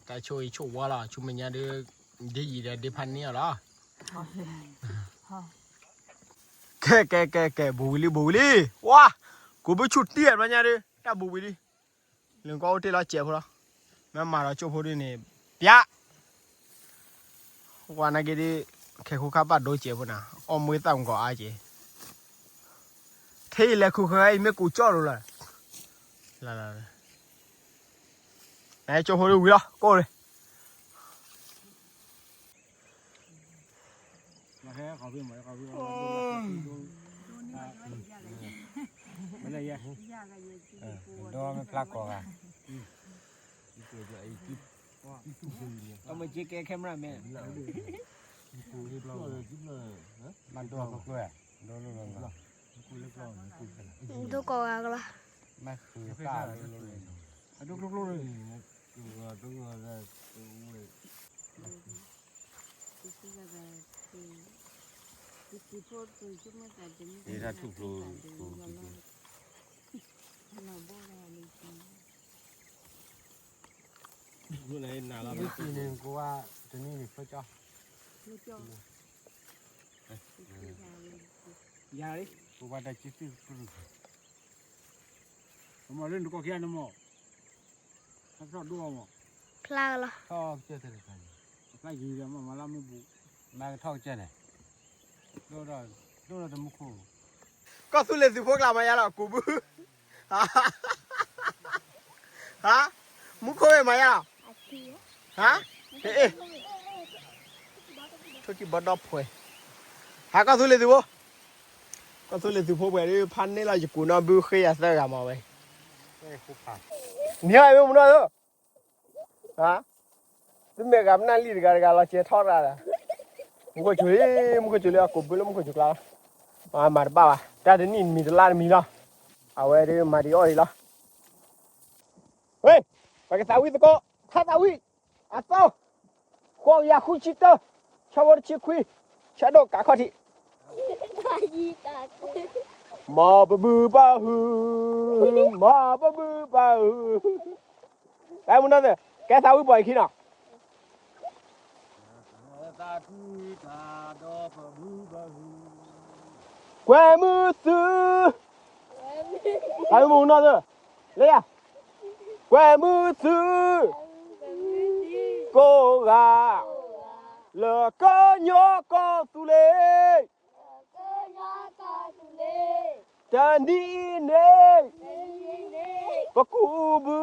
တၢ်ဆိၣ်အံၤဆိၣ်ဝါလီၤ ဆူမဲာ်ညါဒုး ဒ်ယံၤဒီးဒ်ဖးန့ၢ်အီၤလီၤ ကဲ ကဲ ကဲ ကဲ ဘူးဝံၤလံ ဘူးဝံၤလံ ဝါ ကိးဘုဆူၣ်တံၢ်အဘျီညါဒုး တၢ်ဘူးဝံၤလံ လၢကီၢ်အိၣ်တ့ၢ်လီၤစဲးဖိလီၤ မ့ၢ်မၤဒီးကၠိဖိဒုးန့ၣ် ပျး ဝါနာ်က့ဒ် ခဲခိၣ်ခါဘၣ်ဒိစဲးဖိနၤ အီၣ်မွ့သၣ်မူကီးအါက့ၤ ထဲအံၤလဲၤခူၣ်ဃဲအံၤမ့ၢ်ကူကၠီၣ်လိၤလီၤ နကၠိဖိဒုးဝံၤလီၤ ကိၢ်လံ ဒီမ့ၢ်က့ကဲ camera man မၤဒိၣ်ကျိၤ ဒိၣ်လၢ ဒိၣ်ကိးဂၤကလီၤ မ့ၢ်ဃုကၢ်လၢ အဒိၣ်ကျိၤကျိၤ တၢ်ထူၣ်ဖျိ ဖျိ ဖျိ ဖျိ နၤလီၤ မ့ၢ်စံးန့ၣ် ကဝါ တနံၤန့ၣ် ဖျိကၠီ ဖျိကၠီ ယၤလံ ကဝါတၢ်ကံသုၣ်ကရူၢ် အမၤလၢနကီၢ်ခံဂၤန့ၣ်မး ဖျါကထီၣ်ဒိၣ်အီၤမး ဖျါကလီၤ ထီၣ်ကစၢၢ်တခါန့ၣ် ဖျါယံၤဒီးမး မၤလၢမုၢ်ဘူး မၤကထီၣ်ကစၢၢ်န့ၣ် ဒိၣ်ဒီး ဒိၣ်ဒီးတမူခိၣ် ကီၢ်သူလ့ၤသုးဖိကျါမၤယါလီၤ ကိးဘု, ဟါ, မူခိၣ်ဝဲမၤယါလီၤ, ဟါ, အ့ၣ်, ထိၣ်ကံၢ်ဘီဒီဖှဲး, ဟါ ကီၢ်သူလ့ၤသုးဖိ, ကီၢ်သူလ့ၤသုးဖိပှဲၤဒ်ဖးန့ၢ်လီၤယကိးနီၢ်ဘုဃ့ယၤသၢဂၤမၤဝဲ, နံၤဟါအံၤမ့ၢ်မူနီၢ်ဧၢ သုမ့ၢ်ဂၤပနၢ်လံတဂၤတဂၤလီၤစဲးထီၣ်ရၣ်ဒီး, မူခိၣ်စူၤလံ, မူခိၣ်စူၤလံ အကိးဘုလၢမူခိၣ်စူၤကျါလီၤ, မၤတဘၣ်ဘၣ် တၢ်တနံၣ်တမံၤတလါတမံၤလီၤ, အဝဲဒၣ်မၤဒံးအီၣ်ဒံးလီၤ, ဝ့ၢ်, ပကသးဝံၣ်သကိး ထါသးဝံၣ်, အသီ, ဃိးကယၤဃုဆံတၢ, ဆၢဖိတဆံခွံ, ဆၢဒိၣ်ကးခီၣ်ထံး မၤပဘုပၢ်ဟု, မၤပဘုပၢ်ဟု, ကဲမုၢ်နီၢ်သၢ, ကဲသးဝံၣ်ပှၤအခံနီၤ, ကွဲမုာ်သု, သးဝံၣ်မုၢ်နီၢ်သၢ, လၢယၤ, ကွဲမုာ်သု, ကိးဂၤ, လၢကညီကီၢ်သူလ့ၤ တနံၤအံၤန့ၣ်, ပကူးဘု,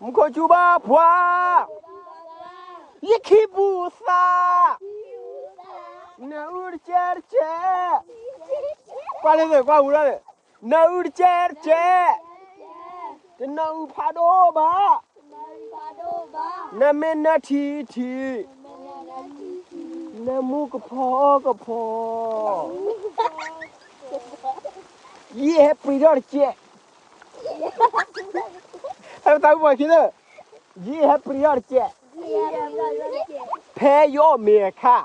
မူခိၣ်စူၤဘၣ်ပှၤ, ယခံပူၤသး, နအုၣ်တကဲတကဲ, ကွၢ်လၢသ့ၣ်ကွၢ်ဝူၤလီၤ, နအုၣ်တကဲတကဲ, တနအုၣ်ဖးဒိၣ်ဘၣ် နမ့ၢ်နၢထံထံ, နမူကဖီကဖီ, ယဟဲပှ့ၤထီၣ်တကဲး, ဟဲပသးဝံၣ်ပှၤခံလၢ, ယဟဲပှ့ၤထီၣ်တကဲး, ဖဲယအီၣ်မ့ၤအခါ,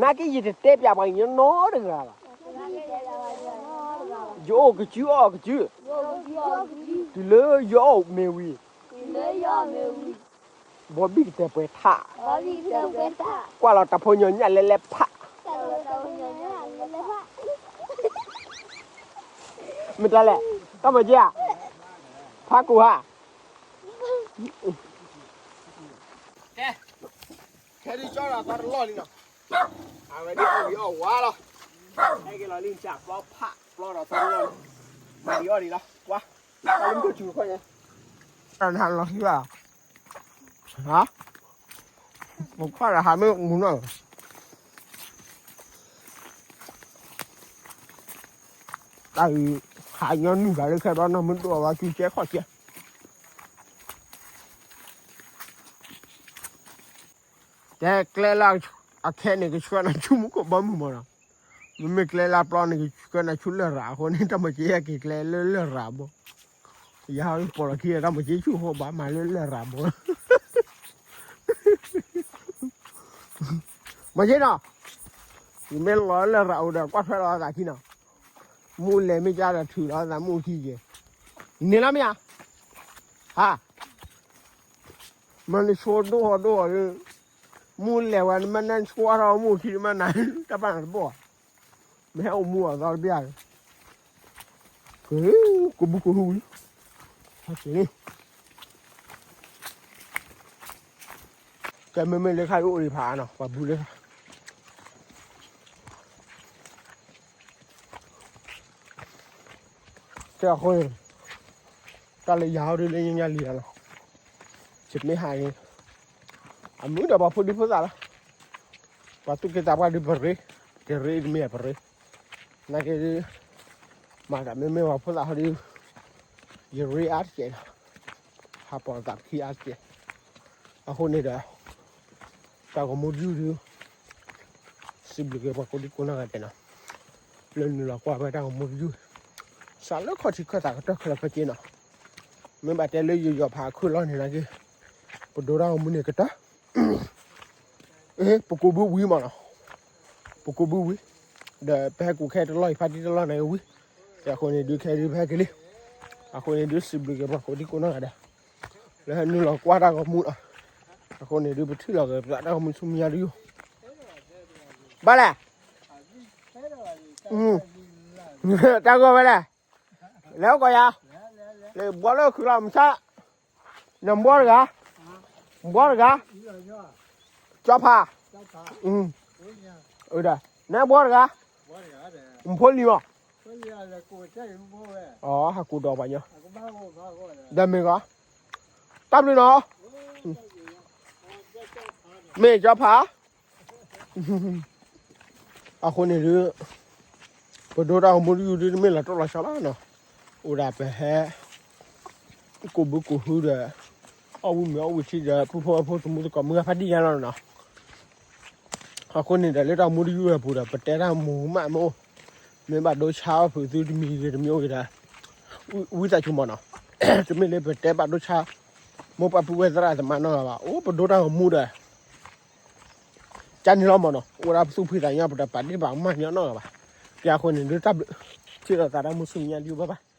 နာ်က့ယတတဲပျးပှၤကညီနီတဂၤဘၣ်, ယအိၣ်ကစုအီၣ်ကစု, တုၤလၢယအီၣ်မ့ၤဝံၤ ဘီဘံၣ်ကတဲာ်ပှဲၤထး, ကွၢ်လီၤတၢ်ဖိညီညၣ်လဲလဲဖး, မ့ၢ်တၢ်လဲၣ်, တၢ်မၤက့ဧါ, ဖးကိၢ်ဧါ, ကဲ, ခဲဒုးကၠီဒီးသီတလီၢ်လံနီၤ, အဝဲဒၣ်အီၣ်ဝံၤအီၣ်ဝါလီၤ, ဟဲက့ၤလီၤလံစၢ်ပျီဖးပျီဒီးသီတလီၢ်လံ, မၤဒံးအီၣ်ဒံးလီၤ, ကွၢ်, တၢ်လၢမုၢ်ကဆူၣ်တခီညါ, တၢ်နဟးလီၤဟံၣ်ဘၣ်, ဟါ, ပခွါဒီးဟးမ့ၢ်မူနီၢ် တၢ်အံၤ ဟးညီနုၢ်ဂၤလၢခဲဒီးနီၢ်မ့ၢ်ဒိၣ်အဝဲကၠူကဲခီၣ်ကဲ, တဲကျဲလၢအခဲန့ၣ် ကဆှၢနၤဆူမူခိၣ်ဘီမုၢ်မးနီၤ, မ့မ့ၢ်ကျဲလၢပျီန့ၣ် ကဆှၢနၤဆူလရာ်အဃိန့ၣ် တၢ်မၤစ့ဟဲက့ၤကျဲလၢလရာ်ဘိ, ယဟးပိာ်လီၤခံဒီး တၢ်မၤစ့ဆူၣ်ဃိဘၣ် မၤလၢလရာ်ဘိ မၤက့နီၤ, ယမ့ၢ်လီၤလၢရၤအိၣ်ဒီး ကွၢ်ထွဲလီၤသးခံနီၤ, မူလဲၤမ့ၢ်ကါဒီးထုးလီၤသးမူခံက့ၤ, န့ၣ်လီၤမ့ၢ်ဧါ, ဟါ, မ့ၢ်နဆိဒိၣ်ဟီၣ်ဒိၣ်ဟီၣ်ဒီး, မူလဲၤဝဲနမ့ၢ်နဆိထီၣ်မူခံမ့ၢ်နၤ, တၢ်ပာ်နၤတဘိၣ်, မ့ၢ်ဟဲအိၣ်မူအသီတဘျီ, ကဘူးကဟူဝံၤ, ဟဲက့ၤလံ ကဲမ့မ့ၢ်လၢခါအံၤအိၣ်ဒံးဖးနီၤ ပှၤဘူးလၢခါ, ကဲအဃိန့ၣ်, တၢ်လၢယၤဟီဒုလၢညါလံလီၤ, ယမ့ၢ်ဟးန့ၣ်, အမုာ်ဒီးပှၤဖိဒံဖိသၣ်လီၤ, ပှၤသူၣ်က့သးပှၢ်ဒုပရ့, တရ့တမ့ၢ်အပရ့, နာ်က့ဒု မၤသးမ့မ့ၢ်ပှၤဖိသၣ်ဟီဒု ယရ့အါတကဲးလီၤ, ဟးပိာ်သးပခံအါတကဲး, အဃိန့ၣ်ဒီး တၢ်ဂီၤမူတယုၢ်ဒု, စံးဘျုးက့ၤပှၤကိးဒံကိးနီၢ်ဂၤဒဲးနီၤ, လၢနုာ်လီၤကွၢ်ဝဲတၢ်ဂီၤမူတယုၢ်, စးလၢခီၣ်ထံးခၢၣ်သးကတၢၢ်ခဲလၢာ်ခဲဆ့နီၤ, မ့ၢ်ဘၣ်တဲလၢယယီၤဖးခုၣ်လီၤန့ၣ်နာ်က့, ပဒိတၢ်ဂီၤမူန့ၣ်ကတၢၢ် ပကိးဘုဝံၤမးနီၤ, ပကိးဘုဝံၤ, ဒီးပဟဲကူးခဲတလီၢ်အံၤဖါတံၢ်တလီၢ်န့ၣ်ဝံၤ, အဃိန့ၣ်ဒုခဲဒုပဟဲက့ၤလံ, အဃိန့ၣ်ဒုစံးဘျုးက့ၤပှၤကိးဒံကိးနီၢ်ဂၤဒဲး, လၢဟဲနုာ်လီၤကွၢ်တၢ်ဂီၤမူနီၤ, အဃိန့ၣ်ဒု ပထံၣ်လီၤက့ၤပသးတၢ်ဂီၤမူဆူမဲာ်ညါတယုၢ်, ဘၣ်လဲၣ်, တၢ်ဂီၤဝဲလဲၣ်, လဲၤအိၣ်ကီးယၤ, လဲၤဘှီလၢခုးလီၤမဆါ, နဘှီတဂၤ, ဘှီတဂၤ, ကၠီဖး, ဒီး နဘှီတဂၤ, ဖိလံၤမး, ဟးကူးဒီးပှၤညီ, ဒီးမ့ၢ်ဂီၤ, တၢ်ဘျုးနီၤ, မ့ၢ်ကၠီဖး, အဃိန့ၣ်ဒုး ပဒိတၢ်ဂီၤမူတယုၢ်ဒုး တမ့ၢ်လီၤတိၢ်လီၤဆီဘၣ်နီၤ, အိၣ်ဒၣ်ပဟဲ ကိးဘုကိးဟုဒီး အီၣ်ဝံၤမ့ၤအီၣ်ဝံၤထံဒီး ပုၢ်ဖိဝဲၢ်ဖိသမူသကိးမုၢ်ဂၤဖးဒိၣ်ညါလီၤနီၤ. အဃိန့ၣ်ဒီး လၢတၢ်ဂီၤမူတယုၢ်အပူၤဒီး ပတဲတၢ်မူမးမ့ၢ်အိၣ်, မ့ၢ်ဘၣ်ဒိဆါအီၣ်ဖုးသုတမံၤဂ့ၤတမံၤအိၣ်ဂ့ၤဒီး ဝံသးစူၤမးနီၤ, တမ့ၢ်လၢပတဲဘၣ်ဒိဆါ မိၢ်ပၢ်ပုၢ်ဝဲၢ်သရၣ်သမါနီတဂၤဘၣ်, အိၣ်ပဒိတၢ်ဂီၤမူဒီး ကန့ၣ်လီၤမးနီၤ, အိၣ်ဒၣ်ပသူၣ်ဖှံသးညီ ပတပာ်ဒ့ၣ်ပာ်ကမၣ်ညီနီတဂၤဘၣ်. ကဲအဃိန့ၣ်ဒုး တၢ်ဘျုး, ထံၣ်လိာ်သးတၢ်မုၢ်ဆူမဲာ်ညါဒုး bye bye.